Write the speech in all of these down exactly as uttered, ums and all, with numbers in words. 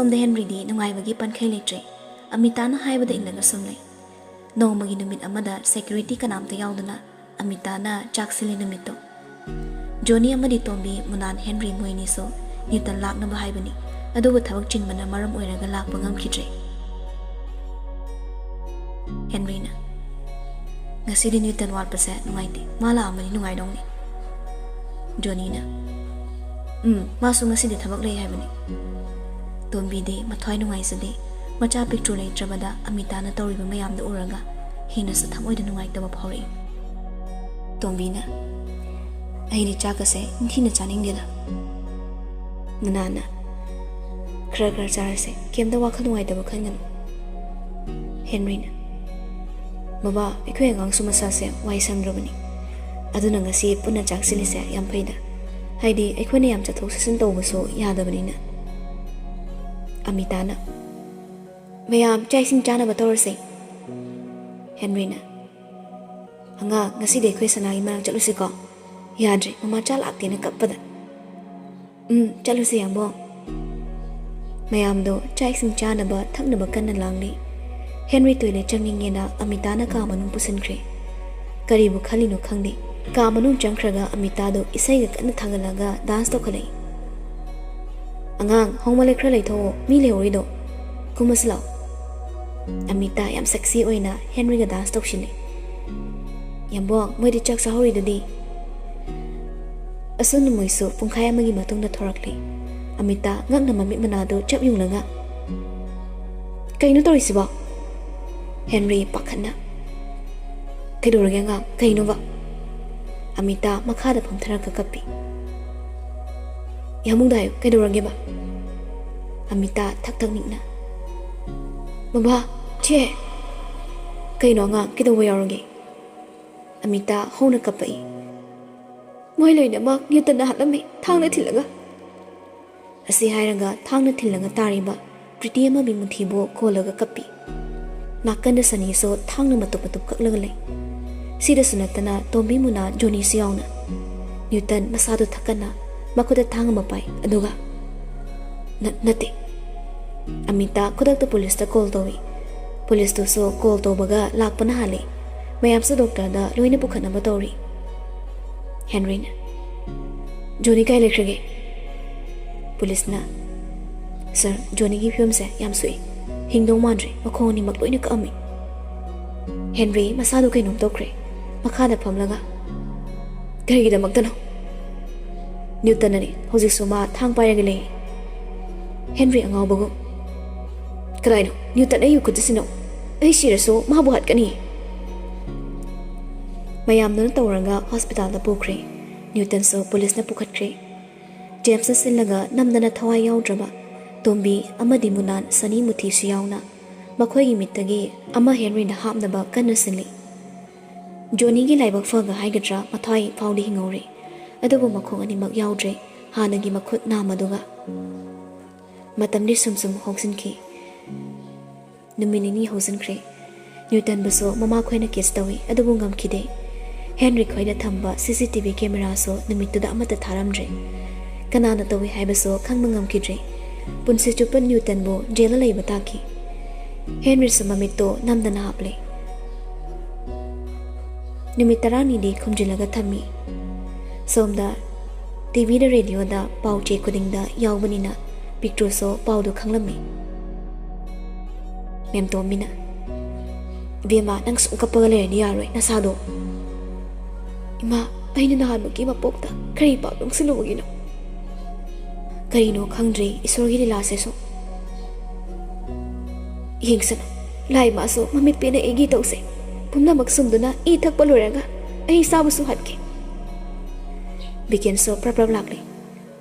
ꯁꯣꯝꯗ ꯍꯦꯟꯔꯤꯗꯤ ꯅꯨꯡꯉꯥꯏꯕꯒꯤ ꯄꯟꯈꯩ ꯂꯩꯇ꯭ꯔꯦ꯫ ꯑꯃꯤꯇꯥꯅ ꯍꯥꯏꯕꯗ ꯏꯜꯂꯒ ꯁꯨꯝ ꯂꯩ꯫ ꯅꯣꯡꯃꯒꯤ ꯅꯨꯃꯤꯠ ꯑꯃꯗ security ꯀꯅꯥꯝꯇ ꯌꯥꯎꯗꯅ ꯑꯃꯤꯇꯥꯅ ꯆꯥꯛ ꯁꯤꯜꯂꯤ ꯅꯨꯃꯤꯠꯇꯣ꯫ ꯖꯣꯅꯤ ꯑꯃꯗꯤ ꯇꯣꯝꯕꯤ, ꯃꯨꯅꯥꯟ, ꯍꯦꯟꯔꯤ ꯃꯣꯏꯅꯤꯁꯨ ꯅ꯭ꯌꯨꯇꯟ ꯂꯥꯛꯅꯕ ꯍꯥꯏꯕꯅꯤ, ꯑꯗꯨꯕꯨ ꯊꯕꯛ ꯆꯤꯟꯕꯅ ꯃꯔꯝ ꯑꯣꯏꯔꯒ ꯂꯥꯛꯄ ꯉꯝꯈꯤꯗ꯭ꯔꯦ꯫ ꯍꯦꯟꯔꯤꯅ, "ꯉꯁꯤꯗꯤ ꯅ꯭ꯌꯨꯇꯟ ꯋꯥꯠꯄꯁꯦ ꯅꯨꯡꯉꯥꯏꯇꯦ, ꯃꯥ ꯂꯥꯛꯑꯝꯃꯗꯤ ꯅꯨꯡꯉꯥꯏꯗꯧꯅꯤ꯫" ꯖꯣꯅꯤꯅ, "ꯎꯝ, ꯃꯥꯁꯨ ꯉꯁꯤꯗꯤ ꯊꯕꯛ ꯂꯩ ꯍꯥꯏꯕꯅꯤ꯫" ꯇꯣꯝꯕꯤꯗꯤ ꯃꯊ꯭ꯋꯥꯏ ꯅꯨꯡꯉꯥꯏꯖꯗꯦ꯫ ꯃꯆꯥ ꯄꯤꯛꯇ꯭ꯔꯨ ꯂꯩꯇ꯭ꯔꯕꯗ ꯑꯃꯤꯇꯥꯅ ꯇꯧꯔꯤꯕ ꯃꯌꯥꯝꯗꯨ ꯎꯔꯒ ꯍꯦꯟꯅꯁꯨ ꯊꯃꯣꯏꯗ ꯅꯨꯡꯉꯥꯏꯇꯕ ꯐꯥꯎꯔꯛꯏ꯫ ꯇꯣꯝꯕꯤꯅ, "ꯑꯩꯗꯤ ꯆꯥꯛꯀꯁꯦ ꯅꯤꯡꯊꯤꯅ ꯆꯥꯅꯤꯡꯗꯦꯗ꯫" ꯃꯨꯅꯥꯟꯅ, "ꯈꯔ ꯈꯔ ꯆꯥꯔꯁꯦ, ꯀꯩꯝꯇ ꯋꯥꯈꯜ ꯅꯨꯡꯉꯥꯏꯇꯕ ꯈꯟꯒꯅꯨ꯫" ꯍꯦꯟꯔꯤꯅ, "ꯕꯕꯥ, ꯑꯩꯈꯣꯏ ꯑꯉꯥꯡꯁꯨ ꯃꯁꯥꯁꯦ ꯋꯥꯏ ꯁꯪꯗ꯭ꯔꯕꯅꯤ, ꯑꯗꯨꯅ ꯉꯁꯤ ꯄꯨꯟꯅ ꯆꯥꯛ ꯁꯤꯜꯂꯤꯁꯦ ꯌꯥꯝ ꯐꯩꯗ, ꯍꯥꯏꯗꯤ ꯑꯩꯈꯣꯏꯅ ꯌꯥꯝ ꯆꯠꯊꯣꯛ ꯆꯠꯁꯤꯟ ꯇꯧꯕꯁꯨ ꯌꯥꯗꯕꯅꯤꯅ꯫" ꯑꯃꯤꯇꯥꯅ, "ꯃꯌꯥꯝ ꯆꯥꯛ ꯏꯁꯤꯡ ꯆꯥꯅꯕ ꯇꯧꯔꯁꯦ꯫" ꯍꯦꯟꯔꯤꯅ, "ꯑꯉꯥꯡ, ꯉꯁꯤꯗꯤ ꯑꯩꯈꯣꯏ ꯁꯅꯥꯒꯤ ꯃꯅꯥꯛ ꯆꯠꯂꯨꯁꯤꯀꯣ? ꯌꯥꯗ꯭ꯔꯦ, ꯃꯃꯥ ꯆꯥ ꯂꯥꯛꯇꯦꯅ ꯀꯞꯄꯗ꯫" "ꯎꯝ, ꯆꯠꯂꯨꯁꯦ, ꯌꯥꯝꯕꯣꯡ꯫" ꯃꯌꯥꯝꯗꯣ ꯆꯥꯛ ꯏꯁꯤꯡ ꯆꯥꯅꯕ ꯊꯛꯅꯕ ꯀꯟꯅ ꯂꯥꯡꯂꯤ꯫ ꯍꯦꯟꯔꯤ toilet ꯆꯪꯅꯤꯡꯉꯦꯅ ꯑꯃꯤꯇꯥꯅ ꯀꯥ ꯃꯅꯨꯡ ꯄꯨꯁꯤꯟꯈ꯭ꯔꯦ꯫ ꯀꯔꯤꯕꯨ ꯈꯜꯂꯤꯅꯣ ꯈꯪꯗꯦ, ꯀꯥ ꯃꯅꯨꯡ ꯆꯪꯈ꯭ꯔꯒ ꯑꯃꯤꯇꯥꯗꯣ ꯏꯁꯩꯒ ꯀꯟꯅ ꯊꯥꯒꯠꯂꯒ dance ꯇꯧꯈꯠꯂꯛꯏ꯫ "ꯑꯉꯥꯡ, ꯍꯣꯡꯃꯜꯂꯦ, ꯈꯔ ꯂꯩꯊꯣꯛꯑꯣ, ꯃꯤ ꯂꯩꯍꯧꯔꯤꯗꯣ꯫ ꯀꯨꯝꯃꯁꯤ ꯂꯥꯛꯑꯣ꯫" ꯑꯃꯤꯇꯥ ꯌꯥꯝ sexy ꯑꯣꯏꯅ ꯍꯦꯟꯔꯤꯒ dance ꯇꯧꯁꯤꯜꯂꯤ꯫ "ꯌꯥꯝꯕꯣꯡ, ꯃꯣꯏꯗꯤ ꯆꯥꯛ ꯆꯥꯍꯧꯔꯤꯗꯨꯗꯤ꯫" ꯑꯁꯨꯝꯅ ꯃꯣꯏꯁꯨ ꯄꯨꯡꯈꯥꯏ ꯑꯃꯒꯤ ꯃꯇꯨꯡꯗ ꯊꯣꯔꯛꯂꯦ꯫ ꯑꯃꯤꯇꯥ ꯉꯛꯅ ꯃꯃꯤꯠ ꯃꯅꯥꯗꯨ ꯆꯞ ꯌꯨꯡꯂꯒ, "ꯀꯩꯅꯣ ꯇꯧꯔꯤꯁꯤꯕꯣ?" ꯍꯦꯟꯔꯤ ꯄꯥꯈꯠꯅ, "ꯀꯩꯗꯧꯔꯒꯦ ꯑꯉꯥꯡ? ꯀꯩꯅꯣꯕ?" ꯑꯃꯤꯇꯥ ꯃꯈꯥꯗ ꯐꯝꯊꯔꯒ ꯀꯞꯄꯤ꯫ "ꯌꯥꯃꯨꯡꯗ ꯍꯥꯏꯌꯨ, ꯀꯩꯗꯧꯔꯒꯦꯕ?" ꯑꯃꯤꯇꯥ ꯊꯛ ꯊꯛ ꯅꯤꯛꯅ, "ꯕꯕꯥ, ꯆꯦ!" "ꯀꯩꯅꯣ ꯑꯉꯥꯡ, ꯀꯩꯗꯧꯕ ꯌꯥꯎꯔꯒꯦ?" ꯑꯃꯤꯇꯥ ꯍꯧꯅ ꯀꯞꯄꯛꯏ꯫ "ꯃꯣꯏ ꯂꯣꯏꯅꯃꯛ ꯅ꯭ꯌꯨꯇꯟꯅ ꯍꯥꯠꯂꯝꯃꯤ, ꯊꯥꯡꯅ ꯊꯤꯜꯂꯒ꯫" ꯑꯁꯤ ꯍꯥꯏꯔꯒ ꯊꯥꯡꯅ ꯊꯤꯜꯂꯒ ꯇꯥꯔꯤꯕ ꯄ꯭ꯔꯤꯇꯤ ꯑꯃꯕꯤ ꯃꯨꯊꯤꯕꯨ ꯀꯣꯜꯂꯒ ꯀꯞꯄꯤ꯫ ꯅꯥꯀꯟꯗ ꯁꯅꯤꯁꯨ ꯊꯥꯡꯅ ꯃꯇꯨꯞ ꯃꯇꯨꯞ ꯀꯛꯂꯒ ꯂꯩ꯫ ꯁꯤꯗꯁꯨ ꯅꯠꯇꯅ ꯇꯣꯝꯕꯤ, ꯃꯨꯅꯥ, ꯖꯣꯅꯤꯁꯨ ꯌꯥꯎꯅ꯫ ꯅ꯭ꯌꯨꯇꯟ ꯃꯁꯥꯗꯨ ꯊꯛꯀꯠꯅ ꯃꯈꯨꯠꯇ ꯊꯥꯡ ꯑꯃ ꯄꯥꯏ, ꯑꯗꯨꯒ, "ꯅ-, ꯅꯠꯇꯦ, ꯑꯃꯤꯇꯥ ꯈꯨꯗꯛꯇ ꯄꯨꯂꯤꯁꯇ ꯀꯣꯜ ꯇꯧꯏ꯫ ꯄꯨꯂꯤꯁꯇꯨꯁꯨ ꯀꯣꯜ ꯇꯧꯕꯒ ꯂꯥꯛꯄꯅ ꯍꯥꯜꯂꯤ꯫ ꯃꯌꯥꯝꯁꯨ ꯗꯣꯛꯇꯔꯗ ꯂꯣꯏꯅ ꯄꯨꯈꯠꯅꯕ ꯇꯧꯔꯤ꯫ ꯍꯦꯟꯔꯤꯅ, "ꯖꯣꯅꯤ ꯀꯥꯏ ꯂꯩꯈ꯭ꯔꯒꯦ?" ꯄꯨꯂꯤꯁꯅ, "ꯁꯥꯔ, ꯖꯣꯅꯤꯒꯤ ꯐꯤꯕꯝꯁꯦ ꯌꯥꯝ ꯁꯣꯛꯏ꯫ ꯍꯤꯡꯗꯧ ꯃꯥꯟꯗ꯭ꯔꯦ꯫ ꯃꯈꯣꯡ ꯑꯅꯤꯃꯛ ꯂꯣꯏꯅ ꯀꯛꯑꯝꯃꯤ꯫" ꯍꯦꯟꯔꯤ ꯃꯁꯥꯗꯨ ꯀꯩꯅꯣꯝ ꯇꯧꯈ꯭ꯔꯦ꯫ ꯃꯈꯥꯗ ꯐꯝꯂꯒ, "ꯀꯔꯤꯒꯤꯗꯃꯛꯇꯅꯣ?" "ꯅ꯭ꯌꯨꯇꯟꯅꯅꯤ꯫ ꯍꯧꯖꯤꯛꯁꯨ ꯃꯥ ꯊꯥꯡ ꯄꯥꯏꯔꯒ ꯂꯩ꯫" ꯍꯦꯟꯔꯤ ꯑꯉꯥꯎꯕꯒꯨꯝ, "ꯀꯗꯥꯏꯅꯣ? ꯅ꯭ꯌꯨꯇꯟ ꯑꯩꯒꯤ ꯈꯨꯠꯇ ꯁꯤꯟꯅꯧ꯫ ꯑꯩ ꯁꯤꯔꯁꯨ ꯃꯥꯕꯨ ꯍꯥꯠꯀꯅꯤ꯫" ꯃꯌꯥꯝꯗꯨꯅ ꯇꯧꯔꯒ ꯍꯣꯁꯄꯤꯇꯥꯜꯗ ꯄꯨꯈ꯭ꯔꯦ꯫ ꯅ꯭ꯌꯨꯇꯟꯁꯨ ꯄꯨꯂꯤꯁꯅ ꯄꯨꯈꯠꯈ꯭ꯔꯦ꯫ ꯖꯦꯝꯁꯅ ꯁꯤꯜꯂꯒ ꯅꯝꯗꯅ ꯊꯋꯥꯏ ꯌꯥꯎꯗ꯭ꯔꯕ ꯇꯣꯝꯕꯤ ꯑꯃꯗꯤ ꯃꯨꯅꯥꯟ ꯁꯅꯤ ꯃꯨꯊꯤꯁꯨ ꯌꯥꯎꯅ ꯃꯈꯣꯏꯒꯤ ꯃꯤꯠꯇꯒꯤ ꯑꯃ ꯍꯦꯟꯔꯤꯗ ꯍꯥꯞꯅꯕ ꯀꯟꯅ ꯁꯤꯜꯂꯤ꯫ ꯖꯣꯅꯤꯒꯤ ꯂꯥꯏꯕꯛ ꯐꯒ ꯍꯥꯏꯒꯗ꯭ꯔꯥ, ꯃꯊ꯭ꯋꯥꯏ ꯐꯥꯎꯗꯤ ꯍꯤꯡꯍꯧꯔꯦ, ꯑꯗꯨꯕꯨ ꯃꯈꯣꯡ ꯑꯅꯤꯃꯛ ꯌꯥꯎꯗ꯭ꯔꯦ, ꯍꯥꯟꯅꯒꯤ ꯃꯈꯨꯠ ꯅꯥꯝꯃꯗꯨꯒ꯫ ꯃꯇꯝꯗꯤ ꯁꯨꯝ ꯁꯨꯝ ꯍꯧꯖꯤꯟꯈꯤ꯫ ꯅꯨꯃꯤꯠ ꯅꯤꯅꯤ ꯍꯧꯖꯤꯟꯈ꯭ꯔꯦ꯫ ꯅ꯭ꯌꯨꯇꯟꯕꯨꯁꯨ ꯃꯃꯥꯈꯣꯏꯅ ꯀꯤꯁ ꯇꯧꯏ, ꯑꯗꯨꯕꯨ ꯉꯝꯈꯤꯗꯦ꯫ ꯍꯦꯟꯔꯤ ꯈꯣꯏꯗ ꯊꯝꯕ ꯁꯤ ꯁꯤ ꯇꯤ ꯚꯤ ꯀꯦꯃꯦꯔꯥꯁꯨ ꯅꯨꯃꯤꯠꯇꯨꯗ ꯑꯃꯠꯇ ꯊꯥꯔꯝꯗ꯭ꯔꯦ꯫ ꯀꯅꯥꯅ ꯇꯧꯏ ꯍꯥꯏꯕꯁꯨ ꯈꯪꯕ ꯉꯝꯈꯤꯗ꯭ꯔꯦ꯫ ꯄꯨꯟꯁꯤ ꯆꯨꯞꯄ ꯅ꯭ꯌꯨꯇꯟꯕꯨ ꯖꯦꯜꯗ ꯂꯩꯕ ꯇꯥꯈꯤ꯫ ꯍꯦꯟꯔꯤꯁꯨ ꯃꯃꯤꯠꯇꯣ ꯅꯝꯗꯅ ꯍꯥꯞꯂꯦ꯫ ꯅꯨꯃꯤꯠ ꯇꯔꯥꯅꯤꯗꯤ ꯈꯨꯝꯖꯤꯜꯂꯒ ꯊꯝꯃꯤ꯫ ꯁꯣꯝꯗ ꯇꯤ ꯚꯤꯗ, ꯔꯦꯗꯤꯑꯣꯗ ꯄꯥꯎ ꯆꯦ ꯈꯨꯗꯤꯡꯗ ꯌꯥꯎꯕꯅꯤꯅ ꯄꯤꯛꯇ꯭ꯔꯨꯁꯨ ꯄꯥꯎꯗꯨ ꯈꯪꯂꯝꯃꯤ꯫ ꯃꯦꯝꯇꯣꯝꯕꯤꯅ, "ꯏꯕꯦꯝꯃ, ꯅꯪ ꯁꯨꯝ ꯀꯞꯄꯒ ꯂꯩꯔꯗꯤ ꯌꯥꯔꯣꯏ, ꯅꯁꯥꯗꯣ꯫" "ꯏꯃꯥ, ꯑꯩꯅ ꯅꯍꯥꯟꯃꯨꯛꯀꯤ ꯃꯄꯣꯛꯇ ꯀꯔꯤ ꯄꯥꯞ ꯂꯪꯁꯤꯜꯂꯨꯕꯒꯤꯅꯣ? ꯀꯔꯤꯅꯣ ꯈꯪꯗ꯭ꯔꯦ ꯏꯁꯣꯔꯒꯤ ꯂꯤꯂꯥꯁꯤꯁꯨ꯫ ꯌꯦꯡꯁꯅꯨ, ꯂꯥꯏ ꯃꯥꯁꯨ ꯃꯃꯤꯠ ꯄꯦꯟꯅ ꯑꯩꯒꯤ ꯇꯧꯁꯦ꯫ ꯄꯨꯝꯅꯃꯛ ꯁꯨꯝꯗꯨꯅ ꯏ ꯊꯛꯄ ꯂꯣꯏꯔꯒ ꯑꯩ ꯏꯁꯥꯕꯨꯁꯨ ꯍꯥꯠꯀꯦ꯫" ꯕꯤꯀꯦꯟꯁꯨ ꯄ꯭ꯔꯞ ꯄ꯭ꯔꯞ ꯂꯥꯛꯂꯦ꯫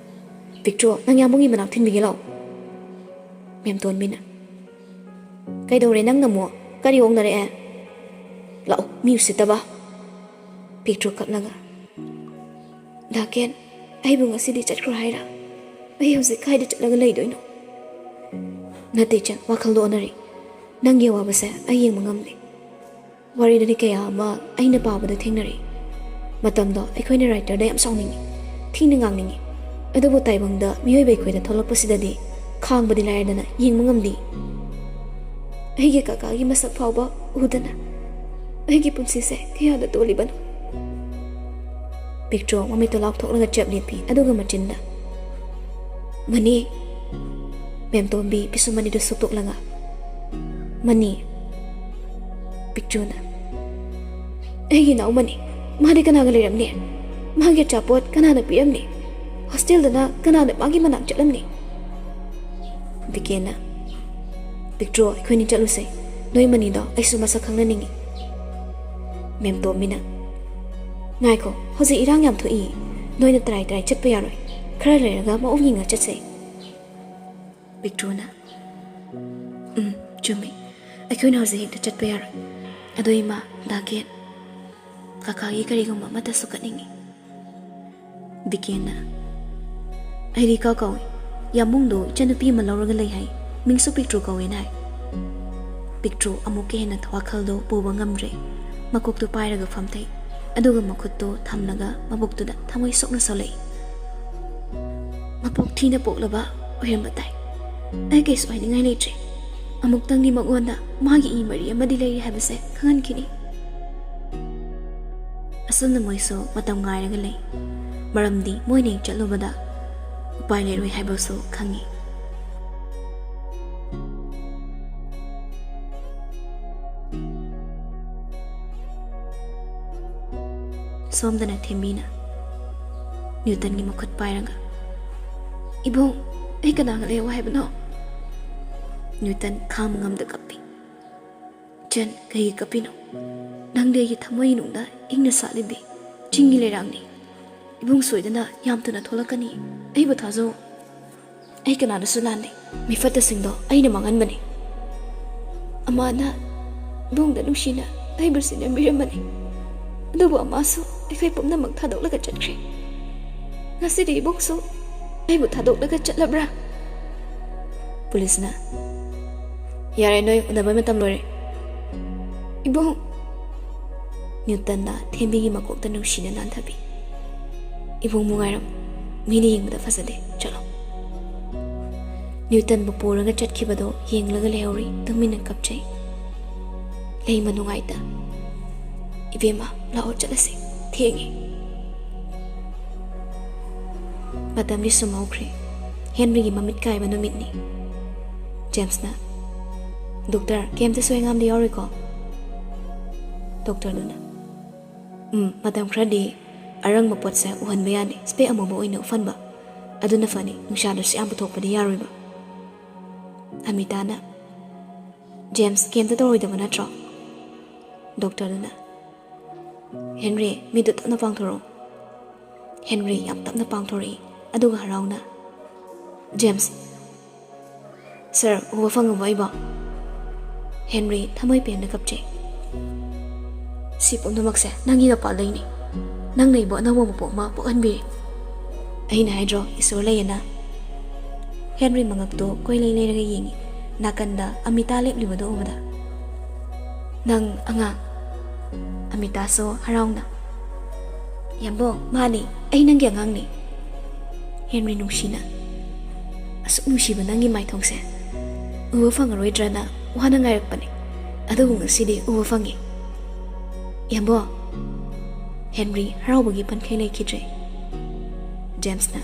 "ꯄꯤꯛꯇ꯭ꯔꯨ, ꯅꯪ ꯌꯥꯝꯕꯨꯡꯒꯤ ꯃꯅꯥꯛ ꯊꯤꯟꯕꯤꯒꯦ ꯂꯥꯛꯑꯣ꯫" ꯃꯦꯝꯇꯣꯟꯕꯤꯅ, "ꯀꯩꯗꯧꯔꯦ ꯅꯪꯅ ꯑꯃꯨꯛ? ꯀꯔꯤ ꯑꯣꯛꯅꯔꯛꯑꯦ? ꯂꯥꯛꯑꯣ, ꯃꯤ ꯎꯁꯤꯠꯇꯕ꯫" ꯄꯤꯛꯇ꯭ꯔꯨ ꯀꯞꯂꯒ, "ꯗꯥ ꯀꯦꯟ, ꯑꯩꯕꯨ ꯉꯁꯤꯗꯤ ꯆꯠꯈ꯭ꯔꯣ ꯍꯥꯏꯔ? ꯑꯩ ꯍꯧꯖꯤꯛ ꯀꯥꯏꯗ ꯆꯠꯂꯒ ꯂꯩꯗꯣꯏꯅꯣ?" "ꯅꯠꯇꯦ ꯏꯆꯟ, ꯋꯥꯈꯜꯗꯣ ꯑꯣꯟꯅꯔꯦ꯫ ꯅꯪꯒꯤ ꯑꯋꯥꯕꯁꯦ ꯑꯩ ꯌꯦꯡꯕ ꯉꯝꯗꯦ꯫ ꯋꯥꯔꯤꯗꯗꯤ ꯀꯌꯥ ꯑꯃ ꯑꯩꯅ ꯄꯥꯕꯗ ꯊꯦꯡꯅꯔꯦ꯫ ꯃꯇꯝꯗꯣ ꯑꯩꯈꯣꯏꯅ ꯔꯥꯏꯇꯔꯗ ꯌꯥꯝ ꯁꯥꯎꯅꯤꯡꯉꯤ, ꯊꯤꯅ ꯉꯥꯡꯅꯤꯡꯉꯤ꯫ ꯑꯗꯨꯕꯨ ꯇꯥꯏꯕꯪꯗ ꯃꯤꯑꯣꯏꯕ ꯑꯩꯈꯣꯏꯗ ꯊꯣꯛꯂꯛꯄꯁꯤꯗꯗꯤ ꯈꯥꯡꯕꯗꯤ ꯂꯥꯏꯔꯗꯅ ꯌꯦꯡꯕ ꯉꯝꯗꯦ꯫ ꯑꯩꯒꯤ ꯀꯀꯥꯒꯤ ꯃꯁꯛ ꯐꯥꯎꯕ ꯎꯗꯅ ꯑꯩꯒꯤ ꯄꯨꯟꯁꯤꯁꯦ ꯀꯌꯥꯗ ꯇꯣꯜꯂꯤꯕꯅꯣ꯫ ꯄꯤꯛꯇ꯭ꯔꯣ ꯃꯃꯤꯠꯇꯣ ꯂꯥꯎꯊꯣꯛꯂꯒ ꯆꯞ ꯂꯦꯞꯄꯤ, ꯑꯗꯨꯒ ꯃꯆꯤꯟꯗ, "ꯃꯅꯤ!" ꯃꯦꯝꯇꯣꯝꯕꯤ ꯄꯤꯁꯨꯝ ꯑꯅꯤꯗꯨ ꯁꯨꯛꯇꯣꯛꯂꯒ, "ꯃꯅꯤ!" ꯄꯤꯛꯇ꯭ꯔꯨꯅ, "ꯑꯩꯒꯤ ꯏꯅꯥꯎꯃꯅꯤ꯫ ꯃꯥꯗꯤ ꯀꯅꯥꯒ ꯂꯩꯔꯝꯅꯤ? ꯃꯥꯒꯤ ꯑꯆꯥꯄꯣꯠ ꯀꯅꯥꯅ ꯄꯤꯔꯝꯅꯤ? ꯍꯣꯁꯇꯦꯜꯗꯅ ꯀꯅꯥꯅ ꯃꯥꯒꯤ ꯃꯅꯥꯛ ꯆꯠꯂꯝꯅꯤ?" ꯕꯤꯀꯦꯟꯅ, "ꯄꯤꯛꯇ꯭ꯔꯣ, ꯑꯩꯈꯣꯏꯅꯤ ꯆꯠꯂꯨꯁꯦ꯫ ꯅꯣꯏ ꯃꯅꯤꯗꯣ ꯑꯩꯁꯨ ꯃꯁꯛ ꯈꯪꯅꯅꯤꯡꯉꯤ꯫" ꯃꯦꯝꯇꯣꯝꯕꯤꯅ, "ꯉꯥꯏꯈꯣ, ꯍꯧꯖꯤꯛ ꯏꯔꯥꯡ ꯌꯥꯝ ꯊꯣꯛꯏ꯫ ꯅꯣꯏꯅ ꯇꯔꯥꯏ ꯇꯔꯥꯏ ꯆꯠꯄ ꯌꯥꯔꯣꯏ꯫ ꯈꯔ ꯂꯩꯔꯒ ꯃꯑꯣꯡ ꯌꯦꯡꯉ ꯆꯠꯁꯦ꯫" ꯄꯤꯛꯇ꯭ꯔꯨꯅ, "ꯎꯝ, ꯆꯨꯝꯃꯤ꯫ ꯑꯩꯈꯣꯏꯅ ꯍꯧꯖꯤꯛ ꯍꯦꯛꯇ ꯆꯠꯄ ꯌꯥꯔꯣꯏ꯫ ꯑꯗꯣ ꯏꯃꯥ, ꯗꯥ ꯀꯦꯟ, ꯀꯀꯥꯒꯤ ꯀꯔꯤꯒꯨꯝꯕ ꯑꯃꯠꯇꯁꯨ ꯀꯠꯅꯤꯡꯉꯤ꯫" ꯕꯤꯀꯦꯟꯅ, "ꯑꯩ ꯔꯤꯀꯥ ꯀꯧꯏ꯫ ꯌꯥꯝꯕꯨꯡꯗꯣ ꯏꯆꯟꯅꯨꯄꯤ ꯑꯃ ꯂꯧꯔꯒ ꯂꯩ ꯍꯥꯏ꯫ ꯃꯤꯡꯁꯨ ꯄꯤꯛꯇ꯭ꯔꯨ ꯀꯧꯋꯦꯅ ꯍꯥꯏ꯫" ꯄꯤꯛꯇ꯭ꯔꯨ ꯑꯃꯨꯛꯀ ꯍꯦꯟꯅ ꯋꯥꯈꯜꯗꯣ ꯄꯨꯕ ꯉꯝꯗ꯭ꯔꯦ꯫ ꯃꯀꯣꯛꯇꯨ ꯄꯥꯏꯔꯒ ꯐꯝꯊꯩ꯫ ꯑꯗꯨꯒ ꯃꯈꯨꯠꯇꯨ ꯊꯝꯂꯒ ꯃꯕꯨꯛꯇꯨꯗ ꯊꯃꯣꯏ ꯁꯣꯛꯅ ꯁꯣꯜꯂꯛꯏ꯫ "ꯃꯄꯣꯛ ꯊꯤꯅ ꯄꯣꯛꯂꯕ ꯑꯣꯏꯔꯝꯕ ꯇꯥꯏ꯫ ꯑꯩ ꯀꯩꯁꯨ ꯍꯥꯏꯅꯤꯡꯉꯥꯏ ꯂꯩꯇ꯭ꯔꯦ꯫ ꯑꯃꯨꯛꯇꯪꯗꯤ ꯃꯉꯣꯟꯗ ꯃꯥꯒꯤ ꯏ ꯃꯔꯤ ꯑꯃꯗꯤ ꯂꯩꯔꯤ ꯍꯥꯏꯕꯁꯦ ꯈꯪꯍꯟꯈꯤꯅꯤ꯫" ꯑꯁꯨꯝꯅ ꯃꯣꯏꯁꯨ ꯃꯇꯝ ꯉꯥꯏꯔꯒ ꯂꯩ꯫ ꯃꯔꯝꯗꯤ ꯃꯣꯏꯅ ꯍꯦꯛ ꯆꯠꯂꯨꯕꯗ ꯎꯄꯥꯏ ꯂꯩꯔꯣꯏ ꯍꯥꯏꯕꯁꯨ ꯈꯪꯉꯤ꯫ ꯁꯣꯝꯗꯅ ꯊꯦꯝꯕꯤꯅ ꯅ꯭ꯌꯨꯇꯟꯒꯤ ꯃꯈꯨꯠ ꯄꯥꯏꯔꯒ, "ꯏꯕꯨꯡ, ꯑꯩ ꯀꯅꯥꯒ ꯂꯩꯌꯣ ꯍꯥꯏꯕꯅꯣ?" ꯅ꯭ꯌꯨꯇꯟ ꯈꯥꯡꯕ ꯉꯝꯗ ꯀꯞꯄꯤ꯫ "ꯏꯆꯟ, ꯀꯩꯒꯤ ꯀꯞꯄꯤꯅꯣ? ꯅꯪꯗꯤ ꯑꯩꯒꯤ ꯊꯃꯣꯏꯒꯤ ꯅꯨꯡꯗ ꯏꯪꯅ ꯁꯥꯠꯂꯤꯕꯤ ꯆꯤꯡꯒꯤ ꯂꯩꯔꯥꯡꯅꯤ꯫ ꯏꯕꯨꯡ ꯁꯣꯏꯗꯅ ꯌꯥꯝ ꯊꯨꯅ ꯊꯣꯛꯂꯛꯀꯅꯤ꯫ ꯑꯩꯕꯨ ꯊꯥꯖꯧ꯫ ꯑꯩ ꯀꯅꯥꯗꯁꯨ ꯂꯥꯟꯗꯦ꯫ ꯃꯤꯐꯠꯇꯁꯤꯡꯗꯣ ꯑꯩꯅ ꯃꯥꯡꯍꯟꯕꯅꯤ꯫ ꯑꯃꯥꯅ ꯏꯕꯨꯡꯗ ꯅꯨꯡꯁꯤꯅ ꯑꯩꯕꯨ ꯁꯤꯟꯅꯕꯤꯔꯝꯕꯅꯤ꯫ ꯑꯗꯨꯕꯨ ꯑꯃꯥꯁꯨ ꯑꯩꯈꯣꯏ ꯄꯨꯝꯅꯃꯛ ꯊꯥꯗꯣꯛꯂꯒ ꯆꯠꯈ꯭ꯔꯦ꯫ ꯉꯁꯤꯗꯤ ꯏꯕꯨꯡꯁꯨ ꯑꯩꯕꯨ ꯊꯥꯗꯣꯛꯂꯒ ꯆꯠꯂꯕ꯭ꯔꯥ?" ꯄꯨꯂꯤꯁꯅ, "ꯌꯥꯔꯦ, ꯅꯣꯏ ꯎꯅꯕꯩ ꯃꯇꯝ ꯂꯣꯏꯔꯦ꯫" "ꯏꯕꯨꯡ!" ꯅ꯭ꯌꯨꯇꯟꯅ ꯊꯦꯝꯕꯤꯒꯤ ꯃꯀꯣꯛꯇ ꯅꯨꯡꯁꯤꯅ ꯅꯥꯟꯊꯕꯤ꯫ "ꯏꯕꯨꯡꯕꯨ ꯉꯥꯏꯔꯝꯃꯨ꯫ ꯃꯤꯅ ꯌꯦꯡꯕꯗ ꯐꯖꯗꯦ꯫ ꯆꯠꯂꯣ꯫" ꯅ꯭ꯌꯨꯇꯟꯕꯨ ꯄꯨꯔꯒ ꯆꯠꯈꯤꯕꯗꯣ ꯌꯦꯡꯂꯒ ꯂꯩꯍꯧꯔꯤ꯫ ꯇꯨꯃꯤꯟꯅ ꯀꯞꯆꯩ꯫ ꯂꯩꯃ ꯅꯨꯡꯉꯥꯏꯇ꯫ "ꯏꯕꯦꯝꯃ, ꯂꯥꯛꯑꯣ, ꯆꯠꯂꯁꯤ꯫ ꯊꯦꯡꯉꯦ꯫" ꯃꯇꯝꯗꯤ ꯁꯨꯝ ꯍꯧꯈ꯭ꯔꯦ꯫ ꯍꯦꯟꯔꯤꯒꯤ ꯃꯃꯤꯠ ꯀꯥꯏꯕ ꯅꯨꯃꯤꯠꯅꯤ꯫ ꯖꯦꯝꯁꯅ, "ꯗꯣꯛꯇꯔ, ꯀꯩꯝꯇ ꯁꯣꯏ ꯉꯥꯝꯗꯤ ꯌꯥꯎꯔꯣꯏꯀꯣ?" ꯗꯣꯛꯇꯔꯗꯨꯅ, "ꯎꯝ, ꯃꯇꯝ ꯈꯔꯗꯤ ꯑꯔꯪꯕ ꯄꯣꯠꯁꯦ ꯎꯍꯟꯕ ꯌꯥꯅꯤ, ꯁ꯭ꯄꯦꯛ ꯑꯃꯨꯕ ꯑꯣꯏꯅ ꯎꯞꯍꯟꯕ꯫ ꯑꯗꯨꯅ ꯐꯅꯤ, ꯅꯨꯡꯁꯥꯗꯁꯨ ꯌꯥꯝ ꯄꯨꯊꯣꯛꯄꯗꯤ ꯌꯥꯔꯣꯏꯕ꯫" ꯑꯃꯤꯇꯥꯅ, "ꯖꯦꯝꯁ, ꯀꯩꯝꯇ ꯇꯧꯔꯣꯏꯗꯕ ꯅꯠꯇ꯭ꯔꯣ?" ꯗꯣꯛꯇꯔꯗꯨꯅ, "ꯍꯦꯟꯔꯤ, ꯃꯤꯠꯇꯨ ꯇꯞꯅ ꯄꯥꯡꯊꯣꯔꯛꯎ꯫" ꯍꯦꯟꯔꯤ ꯌꯥꯝ ꯇꯞꯅ ꯄꯥꯡꯊꯣꯔꯛꯏ, ꯑꯗꯨꯒ ꯍꯔꯥꯎꯅ, "ꯖꯦꯝꯁ, ꯁꯥꯔ, ꯎꯕ ꯐꯪꯉꯕꯣ ꯑꯩꯕꯣ?" ꯍꯦꯟꯔꯤ ꯊꯃꯣꯏ ꯄꯦꯟꯅ ꯀꯞꯆꯩ꯫ "ꯁꯤ ꯄꯨꯝꯅꯃꯛꯁꯦ ꯅꯪꯒꯤ ꯅꯄꯥꯜꯂꯩꯅꯤ꯫ ꯅꯪꯅ ꯑꯩꯕꯨ ꯑꯅꯧꯕ ꯃꯄꯣꯛ ꯑꯃ ꯄꯣꯛꯍꯟꯕꯤꯔꯦ꯫ ꯑꯩꯅ ꯍꯥꯏꯗ꯭ꯔꯣ, ꯏꯁꯣꯔ ꯂꯩꯌꯦꯅ?" ꯍꯦꯟꯔꯤ ꯃꯉꯛꯇꯣ ꯀꯣꯏꯂꯩ ꯂꯩꯔꯒ ꯌꯦꯡꯉꯤ꯫ ꯅꯥꯀꯟꯗ ꯑꯃꯤꯇꯥ ꯂꯦꯞꯂꯤꯕꯗꯨ ꯎꯕꯗ, "ꯅꯪ ꯑꯉꯥꯡ?" ꯑꯃꯤꯇꯥꯁꯨ ꯍꯔꯥꯎꯅ, "ꯌꯥꯝꯕꯣ, ꯃꯥꯅꯤ, ꯑꯩ ꯅꯪꯒꯤ ꯑꯉꯥꯡꯅꯤ꯫" ꯍꯦꯟꯔꯤ ꯅꯨꯡꯁꯤꯅ, "ꯑꯁꯨꯛ ꯅꯨꯡꯁꯤꯕ ꯅꯪꯒꯤ ꯃꯥꯏꯊꯣꯡꯁꯦ ꯎꯕ ꯐꯪꯉꯔꯣꯏꯗ꯭ꯔꯅ ꯋꯥꯅ ꯉꯥꯏꯔꯛꯄꯅꯦ, ꯑꯗꯨꯕꯨ ꯉꯁꯤꯗꯤ ꯎꯕ ꯐꯪꯉꯦ꯫" "ꯌꯥꯝꯕꯣ꯫" ꯍꯦꯟꯔꯤ ꯍꯔꯥꯎꯕꯒꯤ ꯄꯟꯈꯩ ꯂꯩꯈꯤꯗ꯭ꯔꯦ꯫ ꯖꯦꯝꯁꯅ,